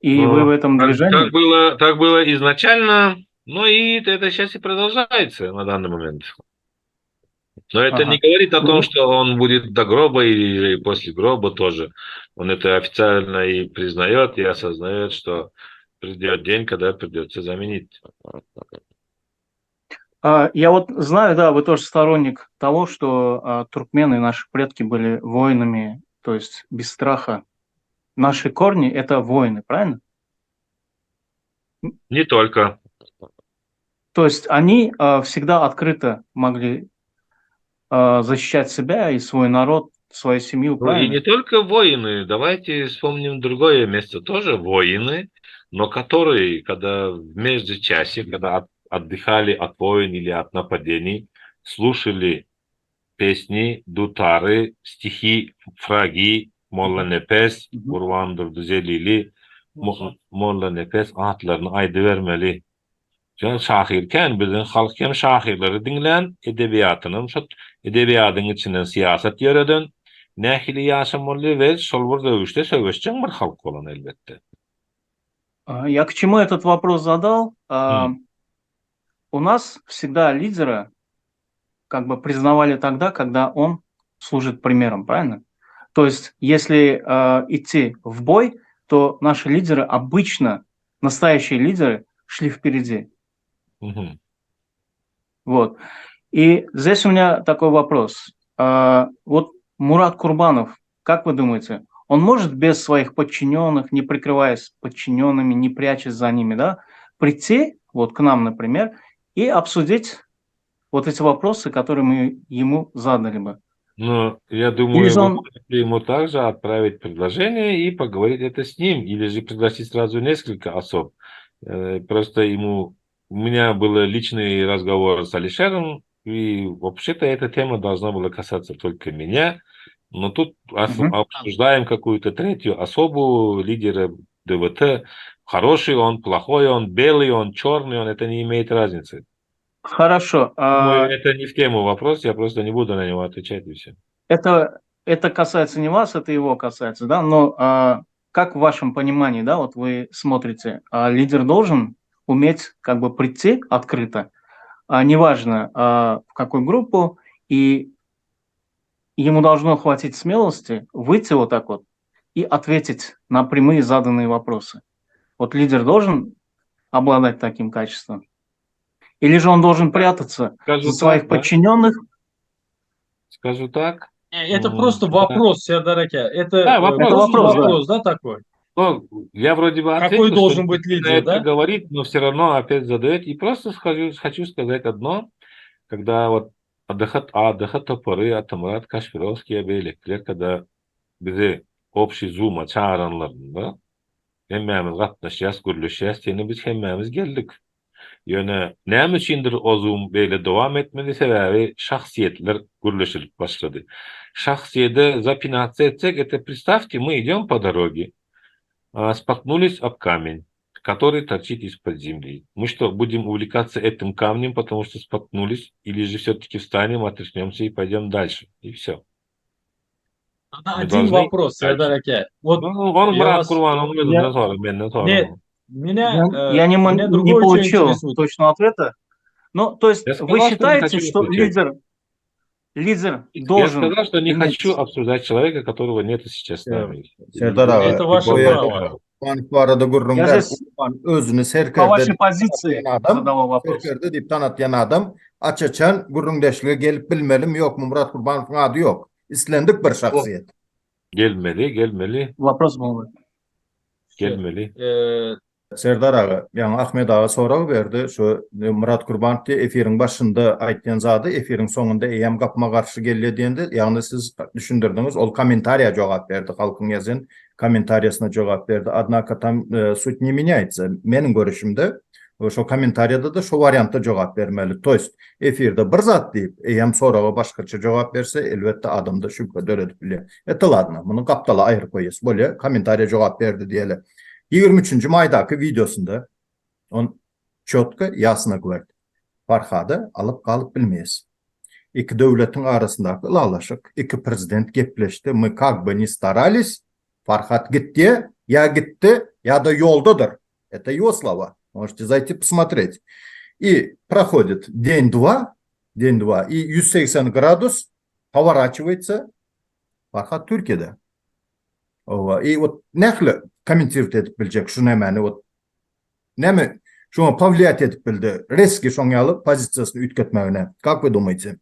И Ну, вы в этом Так, движении? так было изначально, но и это сейчас и продолжается на данный момент. Но это не говорит о том, Ну, что он будет до гроба или после гроба тоже. Он это официально и признает, и осознает, что придет день, когда придется заменить. Я вот знаю, да, вы тоже сторонник того, что туркмены, наши предки были воинами, то есть без страха. Наши корни – это воины, правильно? Не только. То есть они всегда открыто могли защищать себя и свой народ. свою семью, Ну, и правильно? не только воины, давайте вспомним другое место, тоже воины, но которые, когда в междучасье, когда от, отдыхали от войн или от нападений, слушали песни, дутары, стихи, фраги, Mollanepes, Gurbandurdy Zelili, Mollanepes atlaryny aýdybermeli. Ýöne şahyr kän, biziň halk hem şahyrlary diňlän, edebiýatynam şo edebiýadyň içinden syýasat ýöreden, nähili ýaşamaly we şol bir röwüşde söweşjeň bir halk bolan elbetde. Я к чему этот вопрос задал? У нас всегда лидера как бы признавали тогда, когда он служит примером, правильно? То есть, если э, идти в бой, то наши лидеры обычно, настоящие лидеры, шли впереди. Угу. Вот. И здесь у меня такой вопрос. А, вот Мурат Курбанов, как вы думаете, он может без своих подчиненных, не прикрываясь подчиненными, не прячась за ними, да, прийти вот к нам, например, и обсудить вот эти вопросы, которые мы ему задали бы? Ну, я думаю, вы он... можете ему также отправить предложение и поговорить это с ним, или же пригласить сразу несколько особ. Э, просто ему... У меня был личный разговор с Алишером, и вообще-то эта тема должна была касаться только меня, но тут угу. обсуждаем какую-то третью особу, лидера ДВТ. Хороший он, плохой он, белый он, черный он, это не имеет разницы. Хорошо. А... Это не в тему вопрос, я просто не буду на него отвечать и все. Это, это касается не вас, это его касается, да, но а, как в вашем понимании, да, вот вы смотрите, а лидер должен уметь как бы прийти открыто, а, неважно а, в какую группу, и ему должно хватить смелости выйти вот так вот и ответить на прямые заданные вопросы. Вот лидер должен обладать таким качеством? Или же он должен прятаться Скажу за своих так, да. подчиненных? Скажу так. Это просто вопрос, Serdar aka. Это Да, вопрос. просто Это вопрос, да. вопрос, да, такой? Ну, я вроде бы Какой ответил, должен что быть на лидер, это да? говорит, но все равно опять задает. И просто скажу, хочу сказать одно, когда вот ADH, ADH topary, Atamyrat Kaşpirowskiý beýlekiler, когда bizi общий Zoom-a çagyranlarynda hemmämiz gatnaşýas, gürleşýäs, seni biz hemmämiz geldik. Ýöne näme üçindir o Zoom beýle dowam etmedi, sebäbi şahsyýetler gürleşilip başlady. Şahsyýede zapinаться etsek, это представьте, мы идем по дороге, а, споткнулись об камень, который торчит из-под земли. Мы что, будем увлекаться этим камнем, потому что споткнулись, или же все-таки встанем, отряхнемся и пойдем дальше, и все. Тогда Мы один должны вопрос, дальше. Serdar aka. Вот Ну, он я Murat вас- Kurbanowyň özünden sora, menden sora. Нет, меня, Я, э, я не, меня не другое что получил интересует. точного ответа. Ну, то есть Я вы сказал, что не считаете, хочу что отвечать. лидер, лидер Я должен сказал, что не иметь- хочу обсуждать человека, которого нет сейчас с нами. Serdar aga, Это ваше bu ýerde право. Kurbanov barada gürrüň Я däl. здесь Kurban özüni по serkerde вашей позиции adam, задавал вопрос. serkerde diýip tanatýan adam aç-açan gürrüňdeşlige gelip bilmelimi ýokmy Murat Kurbanowyň ady ýok. Islendik bir şahsyýet. Gelmeli, gelmeli, Вопрос был. gelmeli. Э, Serdar aga, ýaňy Ahmet aga sorag berdi, şu Murat Kurbanow diýe efiriň başynda aýtýan zady efiriň soňunda eýýäm gapma-garşy gelýär diýende, ýagny siz düşündirdiňiz, ol kommentariýa jogap berdi, halkyň ýazan kommentariýasyna jogap berdi. Однако там суть не меняется. Meniň görüşimde şo kommentariýada-da şo wariantda jogap bermeli. To ýest efirde bir zat diýip, eýýäm soraga başgaça jogap berse, elbetde adamda şübhe döredip bilýär. Это ладно, muny gapdala aýryp goýýas. Bolýa, kommentariýa jogap berdi diýeli. 23-nji maýdaky wideosynda on çotko, ýasno govorit. Farhady alyp galyp bilmeýäs. Iki döwletiň arasyndaky ylalaşyk, iki prezident gepleşdi, мы как бы ни старались, Farhat gitdi, ýa gitdi, ýa-da ýoldadyr. Это его слова. Можете зайти посмотреть. И проходит день-два, день-два, и 180 градус поворачивается Farhat Türkiýede. Owa, i вот nähili kommentirowat edip biljek şu nämäni вот näme şoňa powliýat edip bildi reski şoň ýaly pozisiýasyny üýtgetmegine как вы думаете?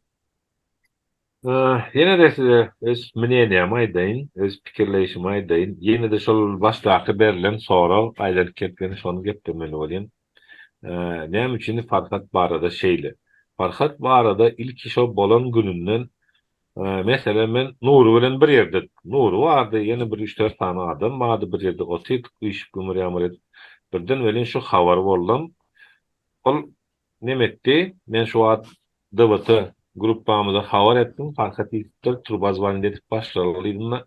Ýene-de size öz mneniýamy aýdaýyn, öz pikirleýşimi aýdaýyn. Ýene-de şol başdaky berlen sorag aýlanyp gelip ýene şony geplemeli bolýan. Näme üçin Farhat barada şeýle? Farhat barada ilki şo bolan gününden. Meselem men Nury bilen bir ýerde, Nury bardy, ýene bir üç-dört sany adam bardy, bir ýerde otyrdyk üýşüp gümür-ýamyr edip. Birden welin şu habar boldam. Ol neme etdi, men şu wagt DBT gruppamyza habar etdim, Farhat ýitipdir, truba zwonit edip başlaly diýdim-de,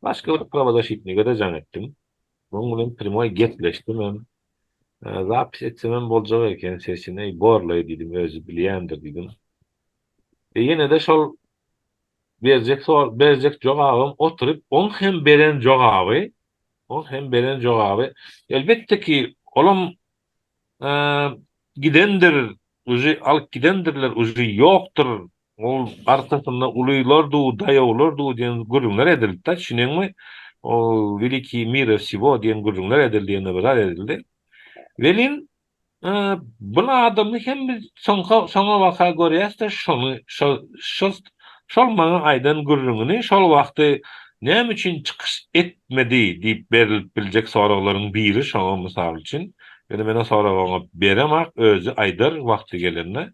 başga bir prawozaşitnige-de jaň etdim. Oň bilen primoý gepleşdimem. Zapis etsemem boljak eken sesini, eý borlaý diýdim, özi bilýändir diýdim. E ýene-de şol berjek sor berjek jogabym oturyp oň hem beren jogaby, oň hem beren jogaby elbetde ki olam gidendir, uji alyp gidendirler, uji ýokdur, ol arkasynda ulylar du, daýawlar du diýen gürrüňler edildi-de, düşüneňmi? Ol welikiý mira siwo diýen gürrüňler edildi, ýene bir zat edildi. Welin Bu adamy hem biz soňka soňa baka görýäs-de şony şo şo şol maňa aýdan gürrüňini şol wagty näme üçin çykyş etmedi diýip berilip biljek soraglaryň biri şoňa mysal üçin. Ýöne men o soragy oňa beremak özi aýdar wagty gelende.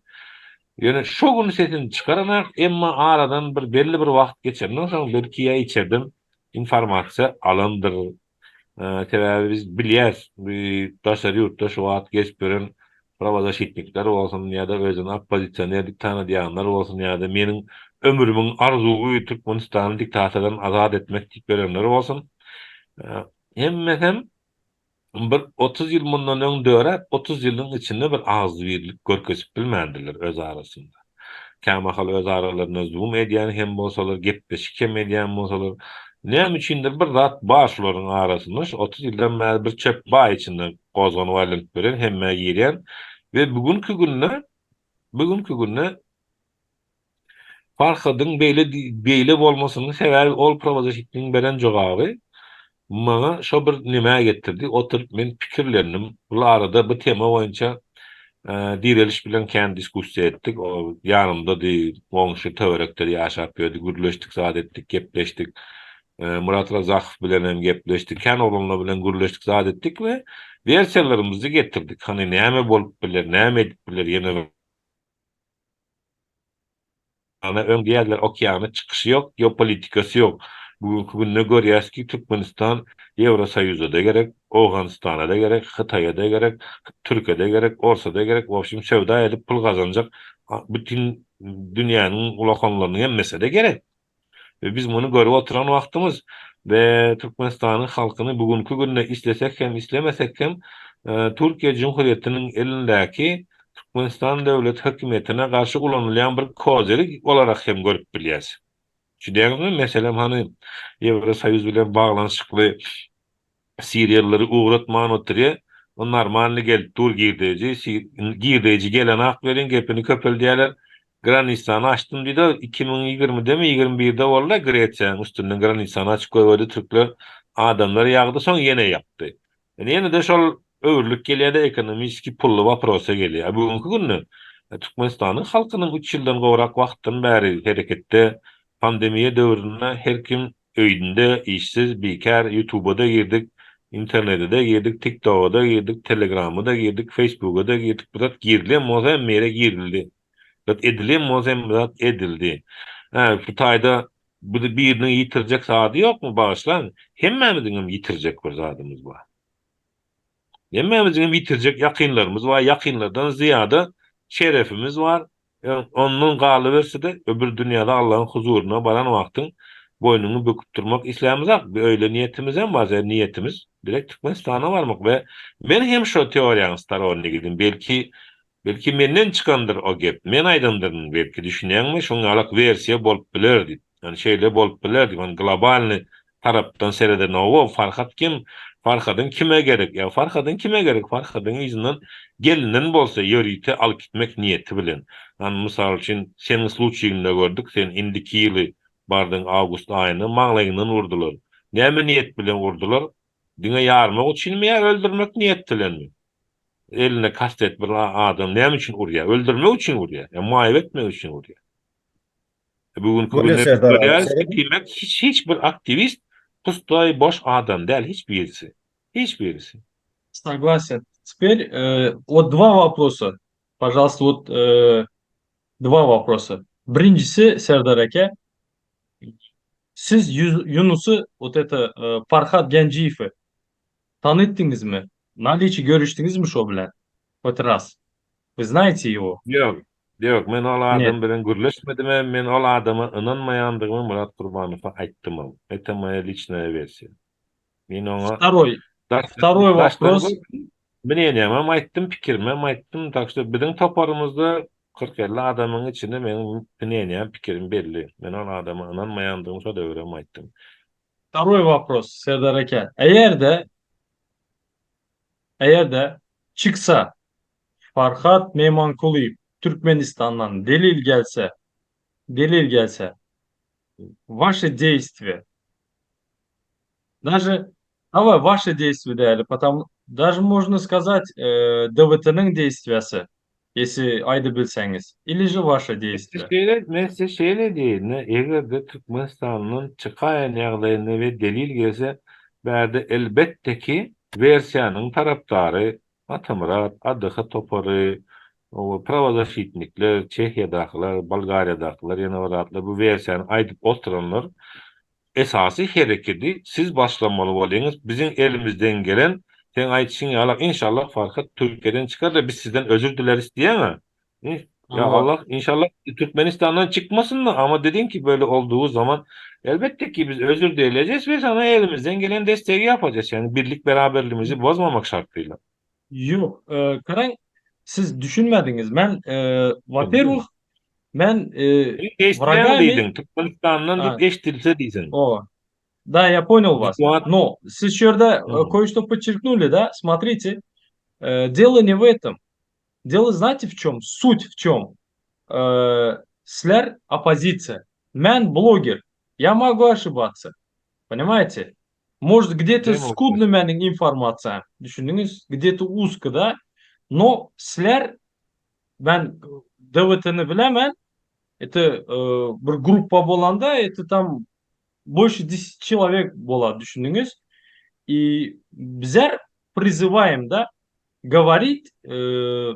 Ýöne şo gün sesini çykaranak emma aradan bir belli bir wagt geçenden soň belki ýa içerden informasiýa alandyr Sebäbi biz bilýäs, bu daşary ýurtda şu wagt gezip ýören prawozaşitnikler bolsun ýa-da özüni oppozisioner diýip tanadýanlar bolsun ýa-da meniň ömrümiň arzuwy Türkmenistany diktatordan azat etmek diýip ýörenler bolsun, hemmesem bir 30 ýyl mundan öň döräp, 30 ýylyň içinde bir agzybirlik görkezip bilmändirler öz arasynda. Kämahal öz aralarynda zoom edýän hem bolsalar, gepleşik hem edýän bolsalar, näme üçindir bir zat bar şularyň arasynda, şu 30 ýyldan bäri bir çöp bar içinde gozganyp aýlanyp ýören, hemmä girýän we bu günki günde, bu günki günde Farhadyň beýle beýle bolmasynyň sebäbi ol prawozaşitnigiň beren jogaby maňa şo bir nämä getirdi. Oturyp men pikirlendim. Bul arada bu tema boýunça Direliş bilen kän diskussiýa etdik. O ýanymdady, goňşy töwerekde ýaşap ýördi. Gürleşdik, zat etdik, gepleşdik. Myrat Razakow bilen hem gepleşdik. Kän oglanlar bilen gürleşdik, zat etdik we wersiýalarymyzy getirdik. Hany näme bolup biler, näme edip biler ýene bir Ana öň diýerdiler okeana çykyşy ýok, geopolitikasy ýok. Bu günki günde görýäs ki Türkmenistan Ýewrosoýuza-da gerek, Owganystana-da gerek, Hytaýa-da gerek, Türke-de gerek, Orsa-da gerek, wobşim söwda edip pul gazanjak bütin dünýäniň ulakanlarynyň hemmesine-de gerek. We biz muny görüp oturan wagtymyz we Türkmenistanyň halkyny bu günki günde islesek hem islemesek hem Türkiýe Jumhurýetiniň elindäki Türkmenistan döwlet hökümetine garşy ulanylýan bir kozeri olarak hem görüp bilýäs. Düşünýäňizmi? Meselem hany Ýewrosoýuz bilen baglanyşykly Siriýalylary ugratman otyrýa. O normalny gelip dur girdeji. Girdeji gelenak welin gepini köpeldýäler. Granisany açdym diýdi. 2020-demi 21-de boldy Gresiýanyň üstünden granisany açyp goýberdi türkler. Adamlar ýagdy soň ýene ýapdy. Indi ýene-de şol öwrülip gelýär-de ekonomiski pully waprosa gelýär. Bu günki günde Türkmenistanyň halkynyň üç ýyldan gowrak wagtdan bäri hereketde pandemiýa döwründe her kim Öýünde işsiz, bikär, ýutuba-da girdik, internete-de girdik, tiktoga-da girdik, telegrama-da girdik, feýsbuga-da girdik, bir zat girilen bolsa hemme ýere girildi. Bir zat edilen bolsa hemme zat edildi. Hä, şu taýda bir biriniň ýitirjek zady ýokmy, bagyşlaň, hemmämiziňem ýitirjek bir zadymyz bar. Hemmämiziňem ýitirjek ýakynlarymyz bar, ýakynlardan zyýada şerefimiz bar. Ondan galyberse-de, öbür dünýäde Allahyň huzuryna baran wagtyň boýnuňy büküp durmak islämizok. Bir öýle niýetimizem bar, sebäbi niýetimiz direkt Türkmenistana barmak we men hem şo teoriýanyň storonnigidim. Belki, belki menden çykandyr o gep, men aýdandyryn belki, düşünýäňmi, şoň ýalak wersiýa bolup biler diýip. Ýani şeýle bolup biler diýip, ýani globalnyý tarapdan seredenowo Farhat kim, Farhadyň kime gerek, ýa Farhadyň kime gerek, Farhadyň yzyndan gelinen bolsa ýörite alyp gitmek niýeti bilen. Ýani mysal üçin seniň sluçigiňde gördük, sen indiki ýyly bardyň awgust aýynda maňlaýyňdan urdular. Näme niýet bilen urdular? Diňe ýarmak üçinmi ýa öldürmek niýet bilenmi? Eline kastet bir adam näme üçin urýar? Öldürmek üçin urýar, ýa maýyp etmek üçin urýar. Bu günki Bolýar günde Serdar aga, görýäris ki, serediň. diýmek hiç hiç bir aktiwist pustoý boş adam däl hiç birisi. Hiç birisi. Согласен. Теперь э, вот два вопроса. Пожалуйста, вот э, два вопроса. Birinjisi Serdar aka. Siz Ýunusy, вот это Farhat Genjiýewi tanytdyňyzmy? Naliçi görüşdiňizmi şo bilen? Хоть raz. Вы знаете его? Ýok, ýok, men ol adam bilen gürleşmedimem, men ol adama ynanmaýandygymy Myrat Gurbanowa aýtdymam. Это moýa liçnaýa wersiýa. Men oňa Wtaroý, wtaroý wopros. Mneniýamam aýtdym, pikirimem aýtdym. Tak şto biziň toparymyzda 40-50 adamyň içinde meniň mneniýam, pikirim belli. Men ol adama ynanmaýandygymy şo döwürem aýtdym. Wtaroý wopros, Serdar eke. Eger-de, eger-de çyksa Farhat Meýmankulyýew Türkmenistandan delil gelse, delil gelse, waşe deýstwiýe Daže, hawa, waşe deýstwiýe däli, potam, daže można skazat, DWT-niň deýstwiýasy, ýesi aýdybilseňiz, ili že waşe deýstwiýe. Şeýle, men size şeýle diýeýin-de, eger-de Türkmenistandan çykaýan ýagdaýynda we delil gelse, bärde elbetde ki, wersiýanyň tarapdary Atamyrat, ADH topary, prawozaşitnikler, Çehiýadakylar, Bolgariýadakylar, ýene bir zatlar, bu wersiýany aýdyp oturanlar Esasy herekedi siz başlamaly bolýaňyz biziň elimizden gelen seň aýdyşyň ýalak inşallah Farhat Türkiýeden çykar-da biz sizden özür diläris diýýäňä ýa Allah inşallah Türkmenistandan çykmasyn-da ama dediň ki böyle olduğu zaman elbetde ki biz özür dilejek we sana elimizden gelen destegi ýapajak ýagny birlik beraberligimizi bozmamak şartıyla. Ýok, garaň, siz düşünmediňiz. Men, во-первых, men wragami... diýdiň, Türkmenistandan diýip eşdilse diýseň. O. Da, я понял вас. Но siz şu ýerde кое-что подчеркнули, да? Смотрите, дело не в этом. Дело знаете в чем? Суть в чем? Sizler oppozisiýa. Men bloger. Я могу ошибаться. Понимаете? Может, где-то skudny meniň informasiýam, düşündiňiz? Gde-to uzko, da? No, sizler, men DWT-ni bilemen, это bir gruppa bolanda, это tam больше 10 çelowek bolar, düşündiňiz? I bizler prizywaýym, da, govorit,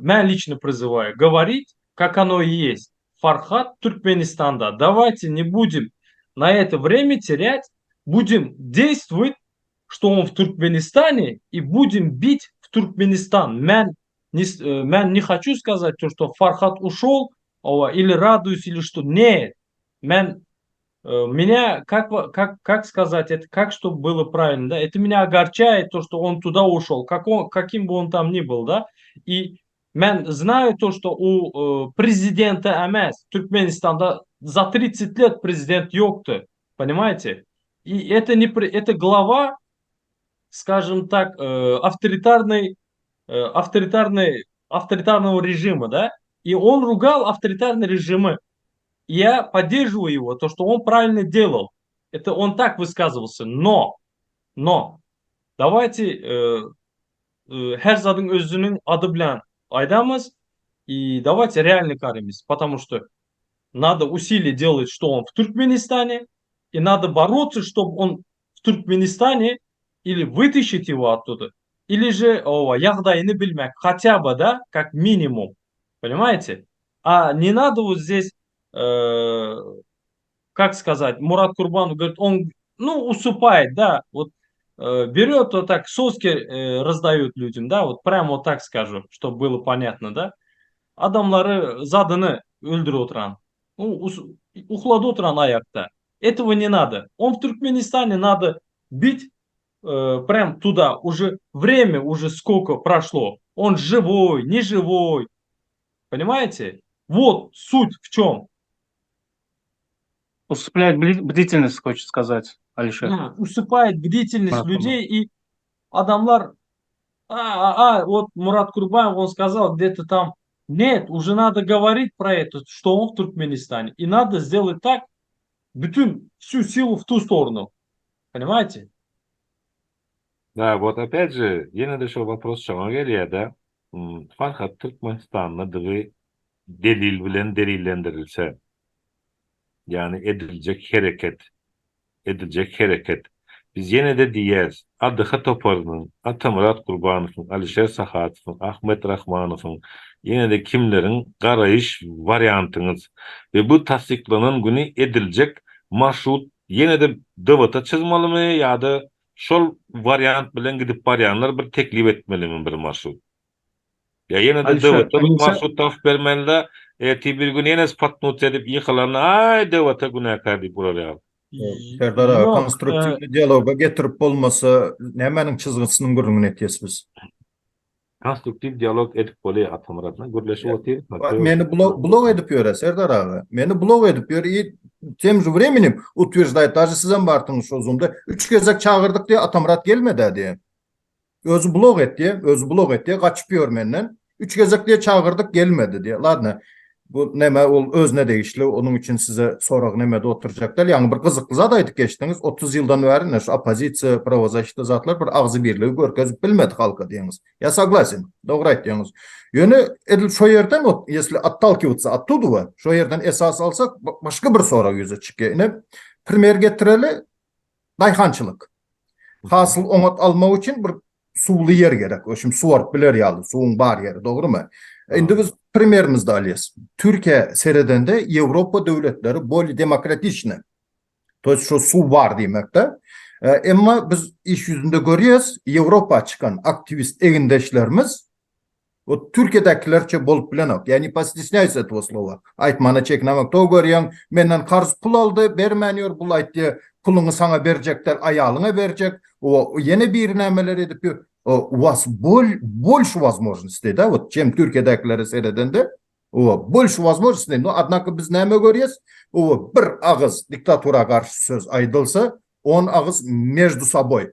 men liçno prizywaýu, govorit, kak ono i ýest. Farhat Türkmenistanda, dawayte ne budem na eto vremya terять, budem deýstwoýt, što on w Türkmenistane i budem bit w Türkmenistan. Men ne men ne haçu skazat to, što Farhat uşol, owa, ili raduýus, ili što, ne, men Menýa kak kak kak skazat eto kak ştob bylo pravilno da eto menýa ogorçaet to što on tuda uşol kako kakim by on tam ni byl da i men znaýu to što u prezidenta emes Türkmenistanda za 30 let prezident ýokdy ponimaýte i eto ne eto glava skažem tak awtoritarnyý awtoritarnyý awtoritarnogo režima da i on rugal awtoritarnyý režimy Я поддерживаю его, то, что он правильно делал. Это он так высказывался. Но, но, давайте э, э, her zadyň özüniň ady bilen aýdamyz и давайте реально garymyz, потому что надо усилия делать, что он в Туркменистане, и надо бороться, чтобы он в Туркменистане или вытащить его оттуда, или же owa, ýagdaýyny bilmek, хотя бы, да, как минимум. Понимаете? A ne nado вот здесь, э, как сказать, Мурат Курбанов говорит, он, ну, усыпает, да, вот э, берет вот так, соски э, раздают людям, да, вот прямо вот так скажу, чтобы было понятно, да. Adamlary zadyny öldürip oturan, ukladyp oturan aýakda. Этого не надо. Он в Туркменистане надо бить э, прям туда. Уже время, уже сколько прошло. Он живой, не живой. Понимаете? Вот суть в чем. Усыпляет бдительность, хочет сказать Алишер. Да, усыпает бдительность Мурат людей и adamlar а, а, а, вот Мурат Курбанов, он сказал где-то там, нет, уже надо говорить про это, что он в Туркменистане. И надо сделать так, bütün всю силу в ту сторону. Понимаете? Да, вот опять же, ýene-de şo вопрос şoňa gelýär-de, Farhat Türkmenistandadygy delil bilen delillendirilse, ýagny ediljek hereket, ediljek hereket, biz ýene-de diýýäris, ADH toparynyň, Atamyrat Gurbanowyň, Alişer Sahatowyň, Ahmet Rahmanowyň, ýene-de kimleriň garaýyş wariantyňyz we bu tassyklanan güni ediljek marşrut. Ýene-de DWT çyzmalymy ýa-da şol wariant bilen gidip barýanlar bir teklip etmelimi bir marşrut? Ýa ýene-de Alişer, DWT bir Alişer- marşrut tapyp bermeli-de, ertir bir gün ýene spotnutsa edip ýykylanda aý DWT günäkär diýip urar ýaly. Serdar aga, Ýok, e, konstruktiwny dialoga getirip bolmasa, nämäniň çyzgysynyň gürrüňini etýäs biz? Konstruktiw dialog edip bolýar Atamyrat bilen gürleşip otyrys. Meni blok blok edip ýöre Serdar aga. Meni blok edip ýör i тем же временем утверждает даже sizem bardyňyz şo zumda üç gezek çagyrdyk diýe Atamyrat gelmedä diýe. Özi blok etdi, özi blok etdi, gaçyp ýör menden. Üç gezek diýe çagyrdyk gelmedi diýe. Ladno. Bu neme ol özüne degişli, onuň üçin size sorag nemede oturjak däl. Ýaňy bir gyzykly zat aýdyp geçdiňiz. 30 ýyldan bäri ine şu oppozisiýa, prawozasita zatlar bir agzybirligi görkezip bilmedi halka diýeňiz. Ýa soglasin, dogry aýtýaňyz. Ýöne edil şo ýerden ot, ýesli ottalkiwatsa ottudowa, şo ýerden esas alsak başga bir sorag ýüze çykýar. Ine primer getireli, daýhançylyk. Hasyl oňat almak üçin bir suwly ýer gerek. Öşüm suwaryp biler ýaly, suwuň bar ýeri, dogrymy? Indi biz primerimizde alýas. Türkiýä seredende Ýewropa döwletleri bolýa demokratiçny. To ýest şo suw bar diýmekde. Emma biz iş ýüzünde görýäs, Ýewropa çykan aktiwist egindeşlerimiz O Türkiýedäkilerçe bolup bilenok. Ýa ne postesnýaýs этого slowa. Aýtmana çekinamok. To görýäň, menden karz pul aldy, bermän ýör, bul aýtdy, puluňy saňa berjek däl, aýalyňa berjek. O ýene biri nämeler edip ýör. U was bol, bolşy wozmožnostey da, wot çem Türkiýedäkilere seredende, o bolşy wozmožnostey, no odnako biz näme görýäs? O bir agyz diktatura garşy söz aýdylsa, on agyz meždu soboý.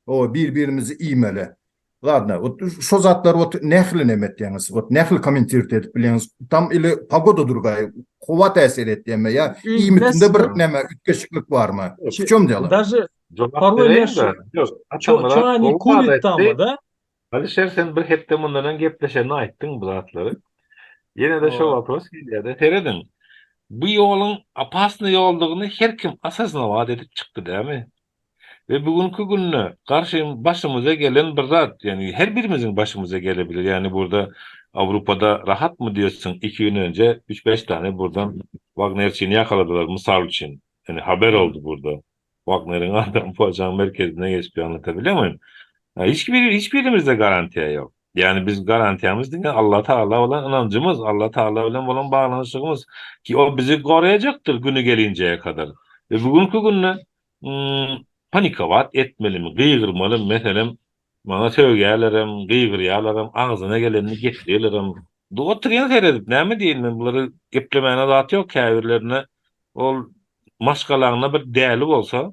O bir-birimizi iýmeli. Ladno, wot şo zatlary wot nähili neme etýäňiz? Wot nähili kommentirowat edip bilýäňiz? Tam ili pogoda drugaýa, howa täsir etýämi ýa iýmitinde bir neme üýtgeşiklik barmy? W çem delo? Daže Jogap Parol bereýin-de. ýaşy. Ýok, Ço Atamyrat ço oni gowy zat kurit aýtdy. tam, da? Alişer sen bir hepde mundan öň gepleşende aýtdyň bu zatlary. Ýene-de şo Hawa. wopros gelýär-de. Serediň, bu ýoluň opasnyý ýoldugyny her kim osoznawat edip çykdy dämi? We bu günki günde garşy başymyza gelen bir zat, ýagny her birimiziň başymyza gelebilir. Ýagny burada Awrupada rahatmy diýersiň, iki gün önje üç-bäş tane buradan wagnerçini ýakaladylar, mysal üçin. Ýagny haber oldy burada. Wagneriň adamy Polşanyň merkezine geçip anlatabiliýärmim? Hiç bir hiç birimizde garantiýa ýok. Ýagny biz garantiýamyz diňe Allah Tagala bolan ynanjymyz, Allah Tagala bilen bolan baglanyşygymyz ki o bizi goraýajakdyr güni gelinjeye kadar. We bu günki günde panikowat etmelimi, gygyrmalymy, meselem, maňa sögýärlerem, gygyrýarlaram, agzyna gelenini getirýärlerem. Oturýan seredip, näme diýeýin men bulara geplemäne zat ýok käbirlerine ol maşgalaňda bir däli bolsa,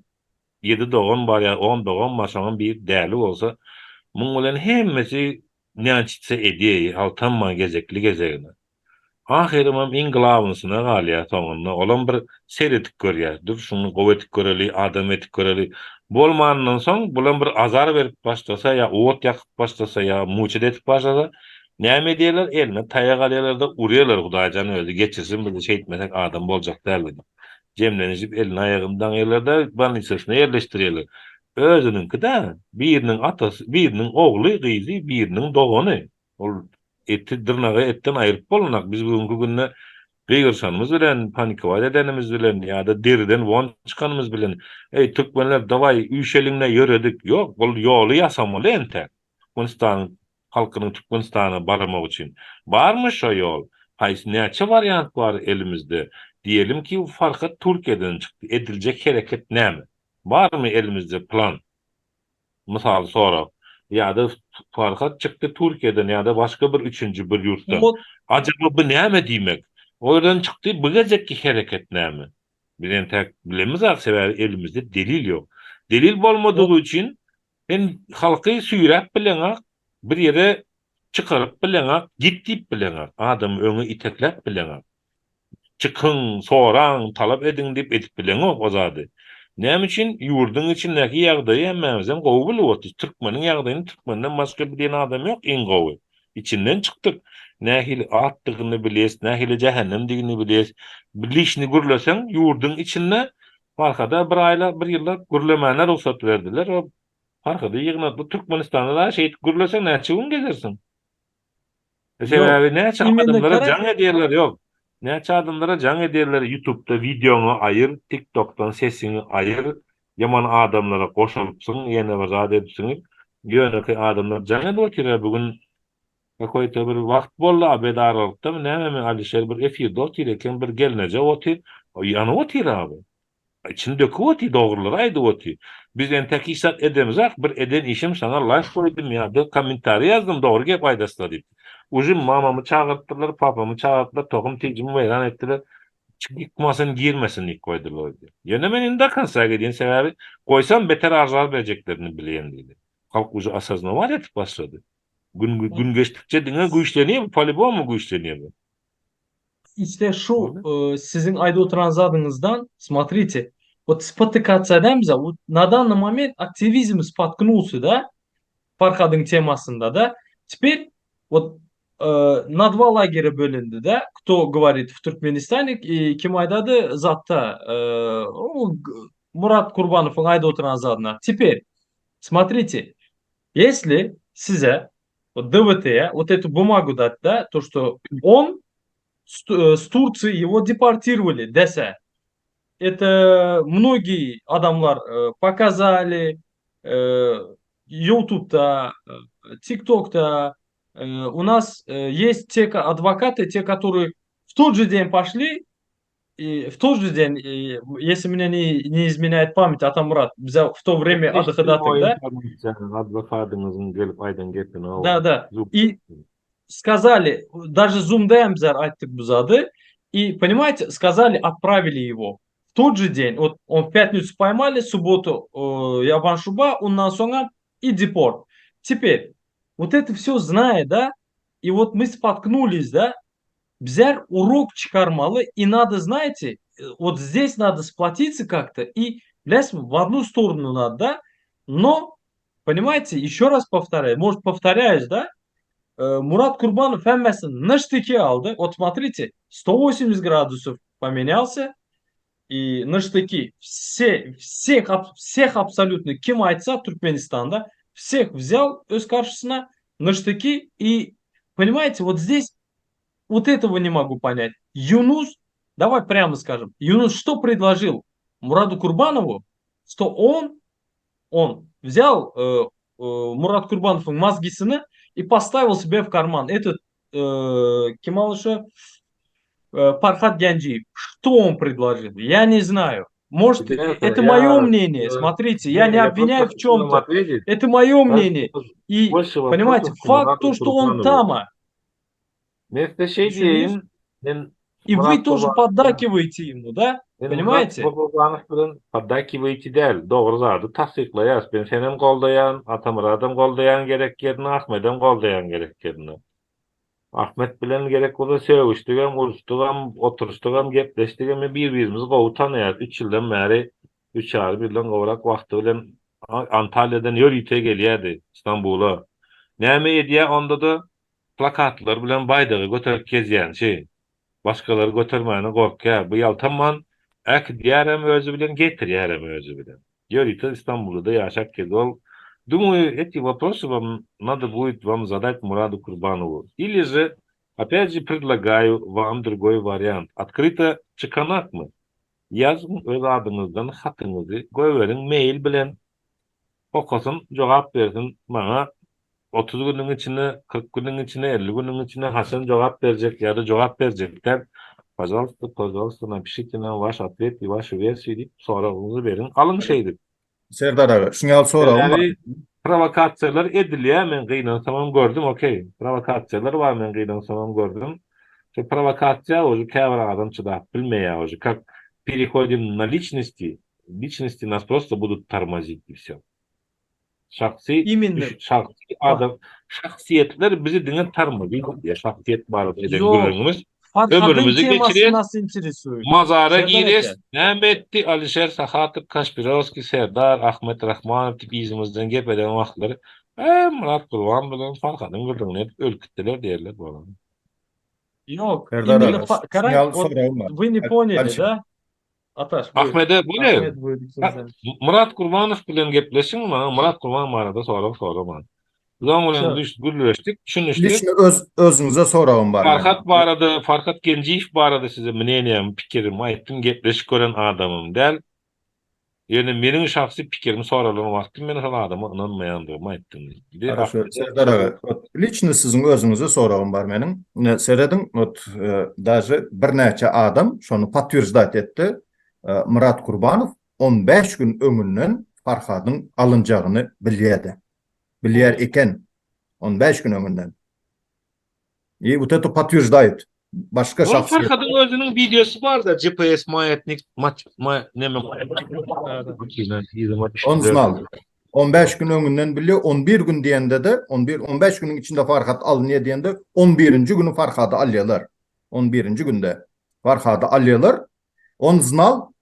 ýedi dogan bar ýa on dogan bar şoňam biri däli bolsa, muň bilen hemmesi nyançitsa edýär, haltanman gezekli gezegine. Ahyrymam iň glawnysyna galýar soňunda, olam bir ser edip görýär, dur şuny gowy edip göreli, adam edip göreli. Bolmanyndan soň bulam bir azar berip başlasa ýa ot ýakyp başlasa ýa muçit edip başlasa, näme edýärler, eline taýak alýarlar-da urýarlar, Hudaýjan özi geçirsin bizi şeýtmesek adam boljak däl diýip. Jemlenişip elini aýagyny daňýarlar-da bolnisasyna ýerleşdirýärler. Özüniňki-dä, biriniň atasy, biriniň ogly, gyzy, biriniň dogany. Ol eti dyrnagy etden aýryp bolanak. Biz bu günki günde gygyryşanymyz bilen, panikowat edenimiz bilen ýa-da deriden won çykanymyz bilen, Eý, türkmenler, dawaý, üýşeliň-de ýöredik. Ýok, ol ýoly ýasamaly entäk. Türkmenistanyň halkynyň Türkmenistana barmagy üçin. Barmy şo ýol? Haýsy, näçe wariant bar elimizde? Diýelim ki, Farhat Türkiýeden çykdy. Ediljek hereket näme? Barmy elimizde plan? Mysal sorag. Ýa-da Farhat çykdy Türkiýeden ýa-da başga bir üçünji bir ýurtdan. Ajaba bu näme diýmek? O ýerden çykdy, bu gezekki hereket näme? Biz entäk bilemizok, sebäbi elimizde delil ýok. Delil bolmadygy üçin sen halky süýräp bileňok, bir ýere çykaryp bileňok, git diýip bileňok, adamy öňe itekläp bileňok. Çykyň, soraň, talap ediň diýip edip bileňok o zady. Näme üçin? Ýurduň içindäki ýagdaýy hemmämizem gowy bilip otyrys. Türkmeniň ýagdaýyny türkmenden başga bilýän adam ýok iň gowy. Içinden çykdyk. Nähili atdygyny bilýäs, nähili jähennemdigini bilýäs. Lişni gürleseň ýurduň içinde Farhada bir aýlap, bir ýyllap gürlemäne rugsat berdiler. O Farhady ýygnatdy. Türkmenistanda dagy şeýdip gürleseň näçe gün gezersiň? Sebäbi näçe adamlara jaň edýärler, ýok. Näçe adamlara jaň edýärler ýutubda wideoňy aýyr, tiktokdan sesiňi aýyr, ýaman adamlara goşulypsyň, ýene bir zat edipsiň. Ýönekeý adamlar jaň edip otyr-a bu gün kakoýta bir wagt boldy obed aralykdamy nämemi Alişer bir efirde otyr eken bir gelneje otyr, ýanyp otyr abi. Içini döküp otyr, dogrulary aýdyp otyr. Biz entek hiç zat edemizok, bir eden işim saňa laýk goýdum ýa-da kommentariý ýazdym dogry gep aýdasla diýip. Uje mamamy çagyrtdylar, papamy çagyrtdylar, tohum tijimi weýran etdiler. Çykmasyn, girmesin diýip goýdular diýdi. Ýöne men indi do konsa gidýän sebäbi goýsam beter azar berjeklerini bilýän diýdi. Halk uje osoznawat edip başlady. Gün gün geçdikçe diňe güýçlenýär bu, poliboma güýçlenýär bu. İşte şu e, siziň aýdyp oturan zadyňyzdan, смотрите, вот spotykаться edemizä, вот на данный момент aktiwizm spotknulся, да, Farhadyň temasynda, да. Теперь вот e, на два лагеря bölündi, да, кто говорит в Türkmenistane, и kim aýdady zatda, e, o, Murat Kurbanowyň aýdyp oturan zadyna. Теперь, смотрите, если size вот ДВТ, вот эту бумагу дать, да, то, что он с, э, с Турции его депортировали, dese. Это многие adamlar э, показали, э, YouTube'da, TikTok'da, у нас есть те адвокаты, те, которые в тот же день пошли, и в тот же день, и, если меня не, не изменяет память, Атамурат, в то время ADHD, да? Adwokadyňyzyň gelip aýdan gepini. Да, да. И сказали, даже Zoom'da hem bizler aýtdyk bu zady, и, понимаете, сказали, отправили его. В тот же день, вот он в пятницу поймали, в субботу э, Ýaban Şuba, ondan soňra и депорт. Теперь, вот это все зная, да, и вот мы споткнулись, да, bizler урок çykarmaly, и надо, знаете, вот здесь надо сплотиться как-то, и, bilýäsiňmi, в одну сторону надо, да, но, понимаете, еще раз повторяю, может, повторяюсь, да, э, Мурат Курбанов hemmesini на штыки aldy. Вот смотрите, 180 градусов поменялся, и на штыки все, всех, всех абсолютно kim aýtsa Türkmenistanda, всех взял öz garşysyna на штыки, и, понимаете, вот здесь вот этого не могу понять. Юнус, давай прямо скажем, Юнус что предложил Мураду Курбанову? Что он, он взял э, э, Мурат Курбановың мозгисini и поставил себе в карман. Этот э, kim ol э, Фархад Гянджиев. Что он предложил? Я не знаю. Может, это, это мое мнение. Смотрите, я не, обвиняю в чем-то. Это мое мнение. И, понимаете, факт то, что он там. Men şeý diýeýin, men И вы тоже поддакиваете ему, да? Понимаете? Murat bilen поддакиваете däl, dogry zady tassyklaýas. Men senem goldaýan, Atamyradam goldaýan gerek ýerine, Ahmedem goldaýan gerek ýerine. Ahmet bilen gerek bolsa sögüşdigem, uruşdygam, oturyşdygam, gepleşdigem bir-birimizi gowy tanaýas. 3 ýyldan bäri, 3 ýarym ýyldan gowrak wagty bilen Antalýadan ýörite gelýärdi Stambula. Näme edýär onda-da plakatlar bilen baýdagy göterip gezýänçi. Başgalary götermäne gorkýar. Bu ýaltanman äkidýärem özi bilen, getirýärem özi bilen. Ýörite Istanbulda-da ýaşap geldi. Ol Думаю, эти вопросы вам надо будет вам задать Мураду Курбанову. Или же, опять же, предлагаю вам другой вариант. Открыто çykanakmy? Ýazyň öz adyňyzdan hatyňyzy goýberiň mail bilen okasyn, jogap bersin maňa 30 günüň içinde, 40 günüň içinde, 50 günüň içinde haçan jogap berjek ýa-da jogap berjek däl. Пожалуйста, пожалуйста, напишите нам ваш ответ и вашу версию diýip soragyňyzy beriň. Alyň şeýdip. Serdar aga, şuň ýaly soragym bar. Sebäbi prowokasiýalar edilýär, men gynansamam gördüm, okey. Prowokasiýalar bar, men gynansamam gördüm. Şu prowokasiýa уже käbir adam çydap bilmeýär уже. Как переходим на личности, личности нас просто будут тормозить и все. Şahsy Именно. şahsy adam şahsyýetler bizi diňe tormozit edýär. Şahsyýet barada eden Ýok. gürrüňimiz Farhadyň ömrümizi temasy geçirýär. nas interesuет. Mazara Serdar girýäs. aka. Näme etdi Alişer Sahatow, Kaşpirowskiý, Serdar, Ahmet Rahmanow diýip yzymyzdan gep eden wagtlary, Ä, Myrat Gurban bilen Farhadyň gürrüňini edip ölüp gitdiler diýerler bolar. Ýok. Serdar Именно aga, fa- şuň Karak, ýaly вот soragym bar. вы не поняли, Alişer. да? Ataş, buyur. Ahmede bu ne? Ahmet buyur ikinizden. Murat Gurbanow bilen gepleşiň, maňa Murat Gurban barada sorag soraman. Biz oň bilen düş gürleşdik, düşünişdik. Liçno öz özüňize soragym bar meniň. Farhat barada, Farhat Genjiýew barada size mneniýamy, pikirimi aýtdym, gepleşik gören adamym däl. Ýöne meniň şahsy pikirimi soralan wagtym men şol adama ynanmaýandygymy aýtdym diýdi. Haraşo, Serdar aga, wot liçno siziň özüňize soragym bar meniň. Ine serediň, wot daže birnäçe adam şony potwерждать etdi. Myrat Kurbanow 15 gün öňünden Farhadyň alynjagyny bilýärdi. Bilýär eken. 15 gün öňünden. I вот это potwерждает. Başga Ol şahsyýet. Farhadyň özüniň wideosy barda GPS maýatnik mat ma neme On znal. 15 gün öňünden bilýär, 11 gün diýende-de, 11 15 günüň içinde Farhat alynýar diýende, 11-nji güni Farhady alýarlar. 11-nji günde Farhady alýarlar. On znal,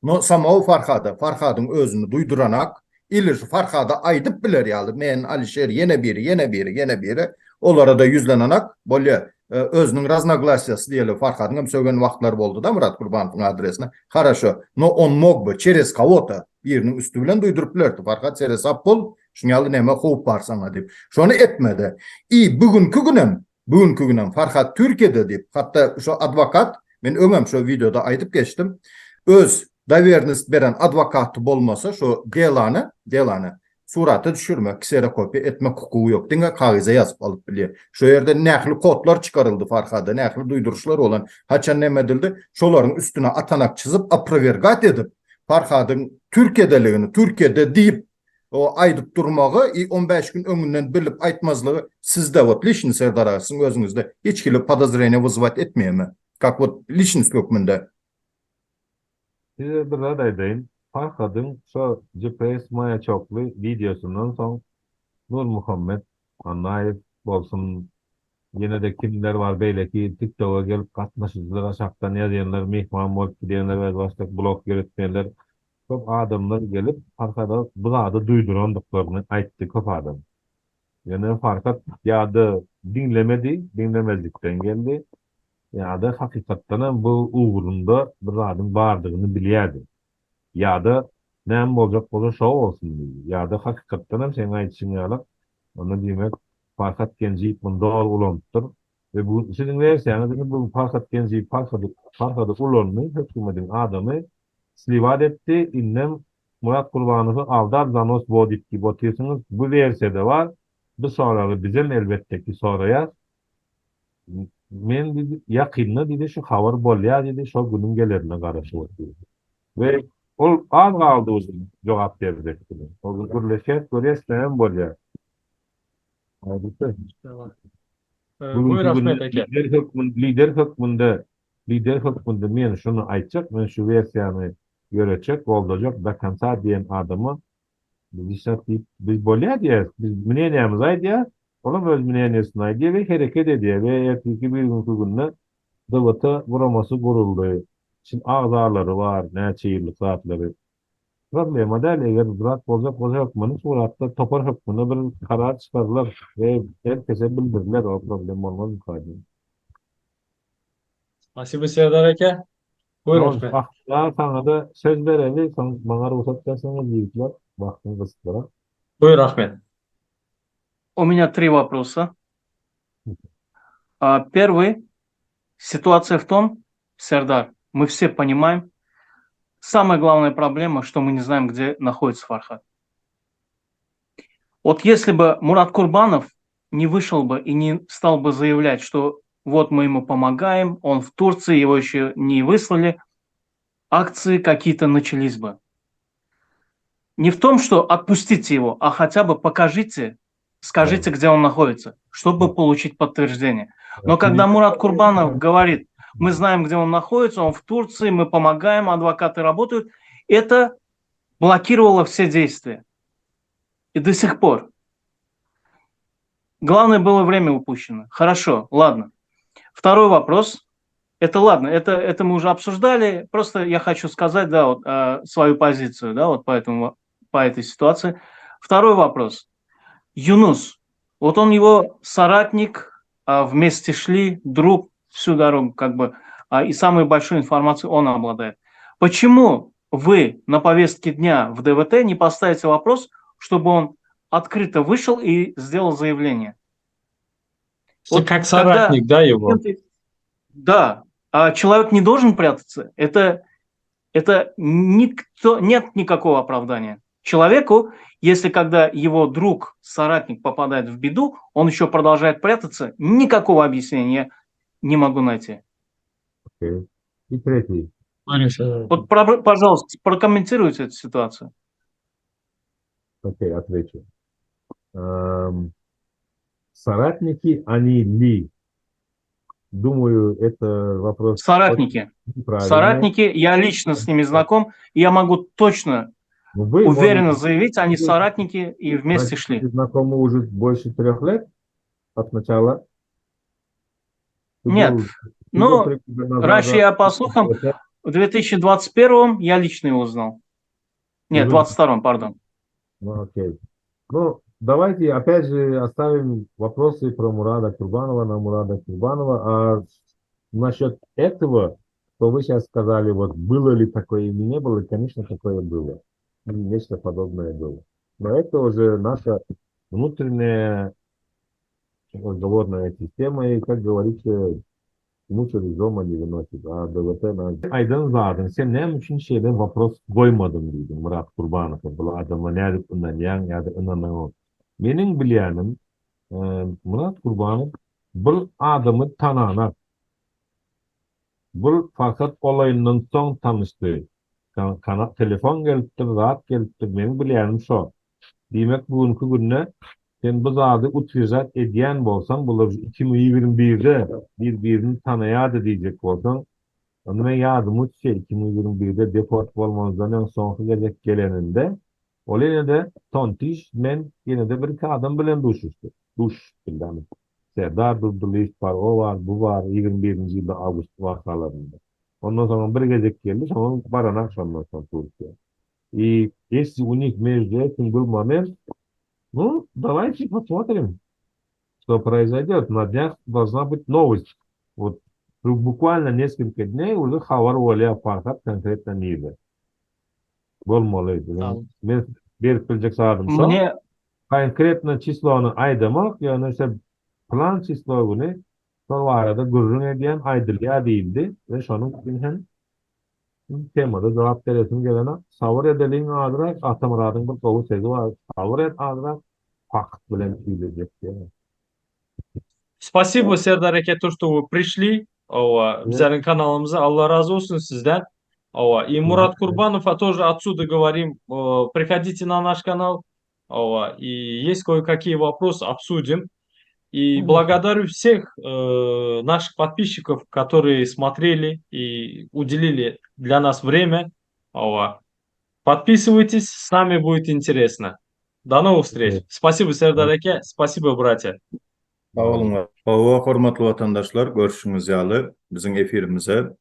No samogo Farhada, Farhadyň özüni duýduranak, ili şu Farhada aýdyp biler ýaly, men, Alişer, ýene biri, ýene biri, ýene biri, olara-da ýüzlenenak, bolýa, özüniň raznoglasiýasy diýeli, Farhadyň hem sögen wagtlary boldy-da Myrat Gurbanowyň adresine, haraşo, no on mog by, çerez kowo-to, biriniň üsti bilen duýduryp bilerdi, Farhat seresap bol, şuň ýaly neme howp bar saňa diýip. Şony etmedi. I bu günki günem Bu günki günem Farhat Türkiýede diýip, hatda şo adwokat, men öňem şo wideoda aýdyp geçdim, öz dowernost beren adwokaty bolmasa şo delany, delany surata düşürmek, kserokopiýa etmek hukugy ýok, diňe kagyza ýazyp alyp bilýär. Şo ýerde nähili kodlar çykaryldy Farhada, nähili duýduryşlar bolan, haçan neme edildi, şolaryň üstüne atanak çyzyp, oprowergat edip, Farhadyň Türkiýedeligini, Türkiýede diýip, O aýdyp durmagy i 15 gün öňünden bilip aýtmazlygy sizde wot liçni Serdar aga siziň özüňizde hiç hili podozreniýa wyzywat etmeýärmi? Kak wot liçnost hökmünde. Size bir zat aýdaýyn, Farhadyň şo GPS maýaçokly wideosyndan soň Nurmuhammet Annaýew bolsun, ýene-de kimler bar beýleki TikToga gelip gatnaşyjylar aşakdan ýazýanlar, myhman bolup gidýänler özbaşdak blog ýöretmeýänler Köp adamlar gelip Farhada bu zady duýdurandyklaryny aýtdy köp adam. Ýöne Farhat ýa-da diňlemedi, diňlemezlikden geldi, ýa-da hakykatdanam bu ugrunda bir zadyň bardygyny bilýärdi. Ýa-da näme boljak bolsa şo bolsun diýdi. Ýa-da hakykatdanam seň aýdyşyň ýalak, onda diýmek Farhat Genjiýew muny dogry ulanypdyr. We bu siziň wersiýaňyz indi bu Farhat Genjiýew Farhady Farhady ulandy, hökümediň adamy Sliwat etdi, indem Myrat Gurbanowy aldap zanos wodit diýip otyrsyňyz, bu wersiýada bar, bu soragy bizem elbetde ki soraýas, men diýdi ýakynda diýdi şu habar bolýar diýdi şol günüň gelerine garaşyp otyrys. We ol az galdy uje jogap berjek bilen. Ol gün gürleşýäs görýäs näme bolýar. Buyur Ahmet eke. Lider hökmünde Lider hökmünde men şuny aýtjak, men şu wersiýany ýöretjek, goldajak do konca diýen adama biz hiç zat diýip, biz bolýa diýýäris, biz mneniýamyzy aýdýas, olam öz mneniýasyny aýdýar we hereket edýär we ertirki birigünki günde DWT guramasy guruldy, çyn agzalary bar, näçe ýyllyk zatlary. Problema däl, eger bir zat boljak bolsa hökmany suratda topar hökmünde bir karar çykarylar we her kese bildiriler, o problem bolmazmyka diýýän. Spasibo Serdar eke. Buyur Ahmet. Ahmet saňa-da söz bereli, soň maňa rugsat berseňiz ýigitler, wagtyň gysykdyr. Buyur Ahmet. У меня три вопроса. Первый. Ситуация в том, Сердар, мы все понимаем, самая главная проблема, что мы не знаем, где находится Фархад. Вот если бы Мурат Курбанов не вышел бы и не стал бы заявлять, что вот мы ему помогаем, он в Турции, его еще не выслали, акции какие-то начались бы. Не в том, что отпустите его, а хотя бы покажите, скажите, где он находится, чтобы получить подтверждение. Но когда Мурат Курбанов говорит, мы знаем, где он находится, он в Турции, мы помогаем, адвокаты работают, это блокировало все действия. И до сих пор. Главное было время упущено. Хорошо, ладно. Второй вопрос. Это ладно, это, это мы уже обсуждали. Просто я хочу сказать, да, вот, э, свою позицию, да, вот по, этому, по этой ситуации. Второй вопрос. Юнус, вот он его соратник, а, вместе шли, друг всю дорогу, как бы, а, и самую большую информацию он обладает. Почему вы на повестке дня в ДВТ не поставите вопрос, чтобы он открыто вышел и сделал заявление. Вот как соратник, да, его? Да, а человек не должен прятаться. Это, это никто, нет никакого оправдания. Человеку, если когда его друг, соратник попадает в беду, он еще продолжает прятаться, никакого объяснения не могу найти. Окей. И третий. Вот, пожалуйста, прокомментируйте эту ситуацию. Окей, отвечу. Эм, соратники они ли? Думаю, это вопрос... Соратники. Соратники, я лично с ними знаком, и я могу точно, ну, вы уверенно можете, заявить, они соратники и вместе шли. Знакомы уже больше трех лет от начала? Ты Нет, был, ну, раньше я по слухам, в 2021 я лично его узнал. Нет, в 22 пардон. Ну, окей. Ну, давайте опять же оставим вопросы про Мурада Курбанова на Мурада Курбанова. А насчет этого, что вы сейчас сказали, вот было ли такое или не было, конечно, такое было. Нечто подобное было. Но это уже наша внутренняя разговорная система, и, как говорится, мусор из дома не выносит, а ДВТ на... Aýdan zadyň, sen näme üçin şeýle вопрос goýmadyň diýdiň Myrat Kurbanowa, bu adama nädip ynanýaň ýa-da ynanaňok. Meniň bilýänim, Myrat Kurbanow bir adamy tananak. Bir Farhat olaýyndan soň tanyşdy. Telefon gelipdir, zat gelipdir, meniň bilýänim şo. Diýmek, bu günki günde sen bu zady utwерждать edýän bolsaň, bular 2021-de bir-birini tanaýardy diýjek bolsaň, onda men ýadyma düşýär, 2021-de deport bolmazdan öň soňky gezek geleninde, ol ýene-de Tontiş, men ýene-de bir-iki adam bilen duşuşdy. Duşuşyp bildi. Hany Serdar Durdylyýew bar, o bar, bu bar, 21-nji ýylda awgust wakalarynda. Ondan soňam bir gezek geldi, soňam baranak şondan soň Türkiýä. И если у них между этим был момент, ну, давайте посмотрим, что произойдет. На днях должна быть новость. Вот буквально несколько дней уже habar bolýar Farhat конкретно nirde. Bolmaly. Men berip biljek zadym şo. Мне Konkretno число ny aýdamak, ýöne şo plan число güni şol barada gürrüň edýän aýdylýar diýildi we şonuň üçin hem temada jogap beresim gelenok. Sabyr edeliň azrak, Atamyradyň bir gowy sözi bar, sabyr et azrak, fakt bilen tüýlejek diýen. Спасибо, Serdar aka, то, что вы пришли. Hawa, bizleriň kanalymyza Allah razy bolsun sizden. Hawa, и Мурат Курбанов, а тоже отсюда говорим, приходите на наш канал. Hawa, и есть кое-какие вопросы, обсудим. И благодарю всех э, наших подписчиков, которые смотрели и уделили для нас время. Hawa. Подписывайтесь, с нами будет интересно. До новых встреч. Спасибо, Serdar aka. Спасибо, братья. Sag boluň. Hawa, hormatly watandaşlar, görşüňiz ýaly, biziň efirimize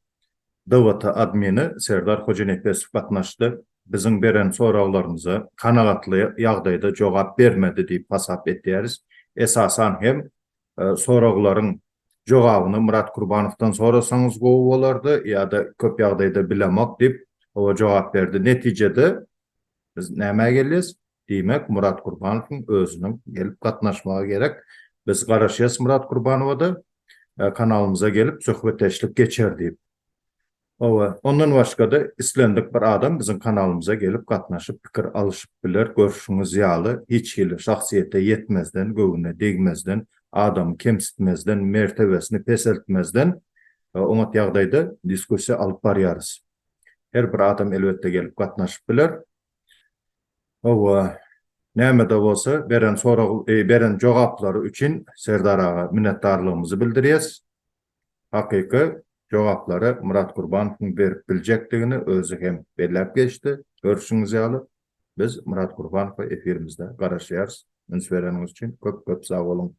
DWT admini Serdar Hojanepesow gatnaşdy. Biziň beren soraglarymyza kanagatly ýagdaýda jogap bermedi diýip hasap etýäris. Esasan hem soraglaryň jogabyny Myrat Kurbanowdan sorasaňyz gowy bolardy ýa-da köp ýagdaýda bilemok diýip, hawa jogap berdi. Netijede biz nämä gelýäs? Diýmek, Myrat Kurbanowyň özüniň gelip gatnaşmagy gerek. Biz garaşýas Myrat Kurbanowa-da kanalymyza gelip söhbetdeşlik geçer diýip. Hawa, ondan başga-da islendik bir adam biziň kanalymyza gelip gatnaşyp pikir alyşyp biler. Görşüňiz ýaly hiç hili şahsyýete ýetmezden, göwne degmezden, adamy kemsitmezden, mertebesini peseltmezden oňat ýagdaýda diskussiýa alyp barýarys. Her bir adam elbetde gelip gatnaşyp biler. Hawa, näme-de bolsa beren sorag, beren jogaplary üçin Serdar aga minnetdarlygymyzy bildirýäs. Hakyky jogaplary Myrat Gurbanowyň berip biljekdigini özi hem belläp geçdi. Görşüňiz ýaly, biz Myrat Gurbanowa efirimizde garaşýarys. Üns bereniňiz üçin köp-köp sag boluň.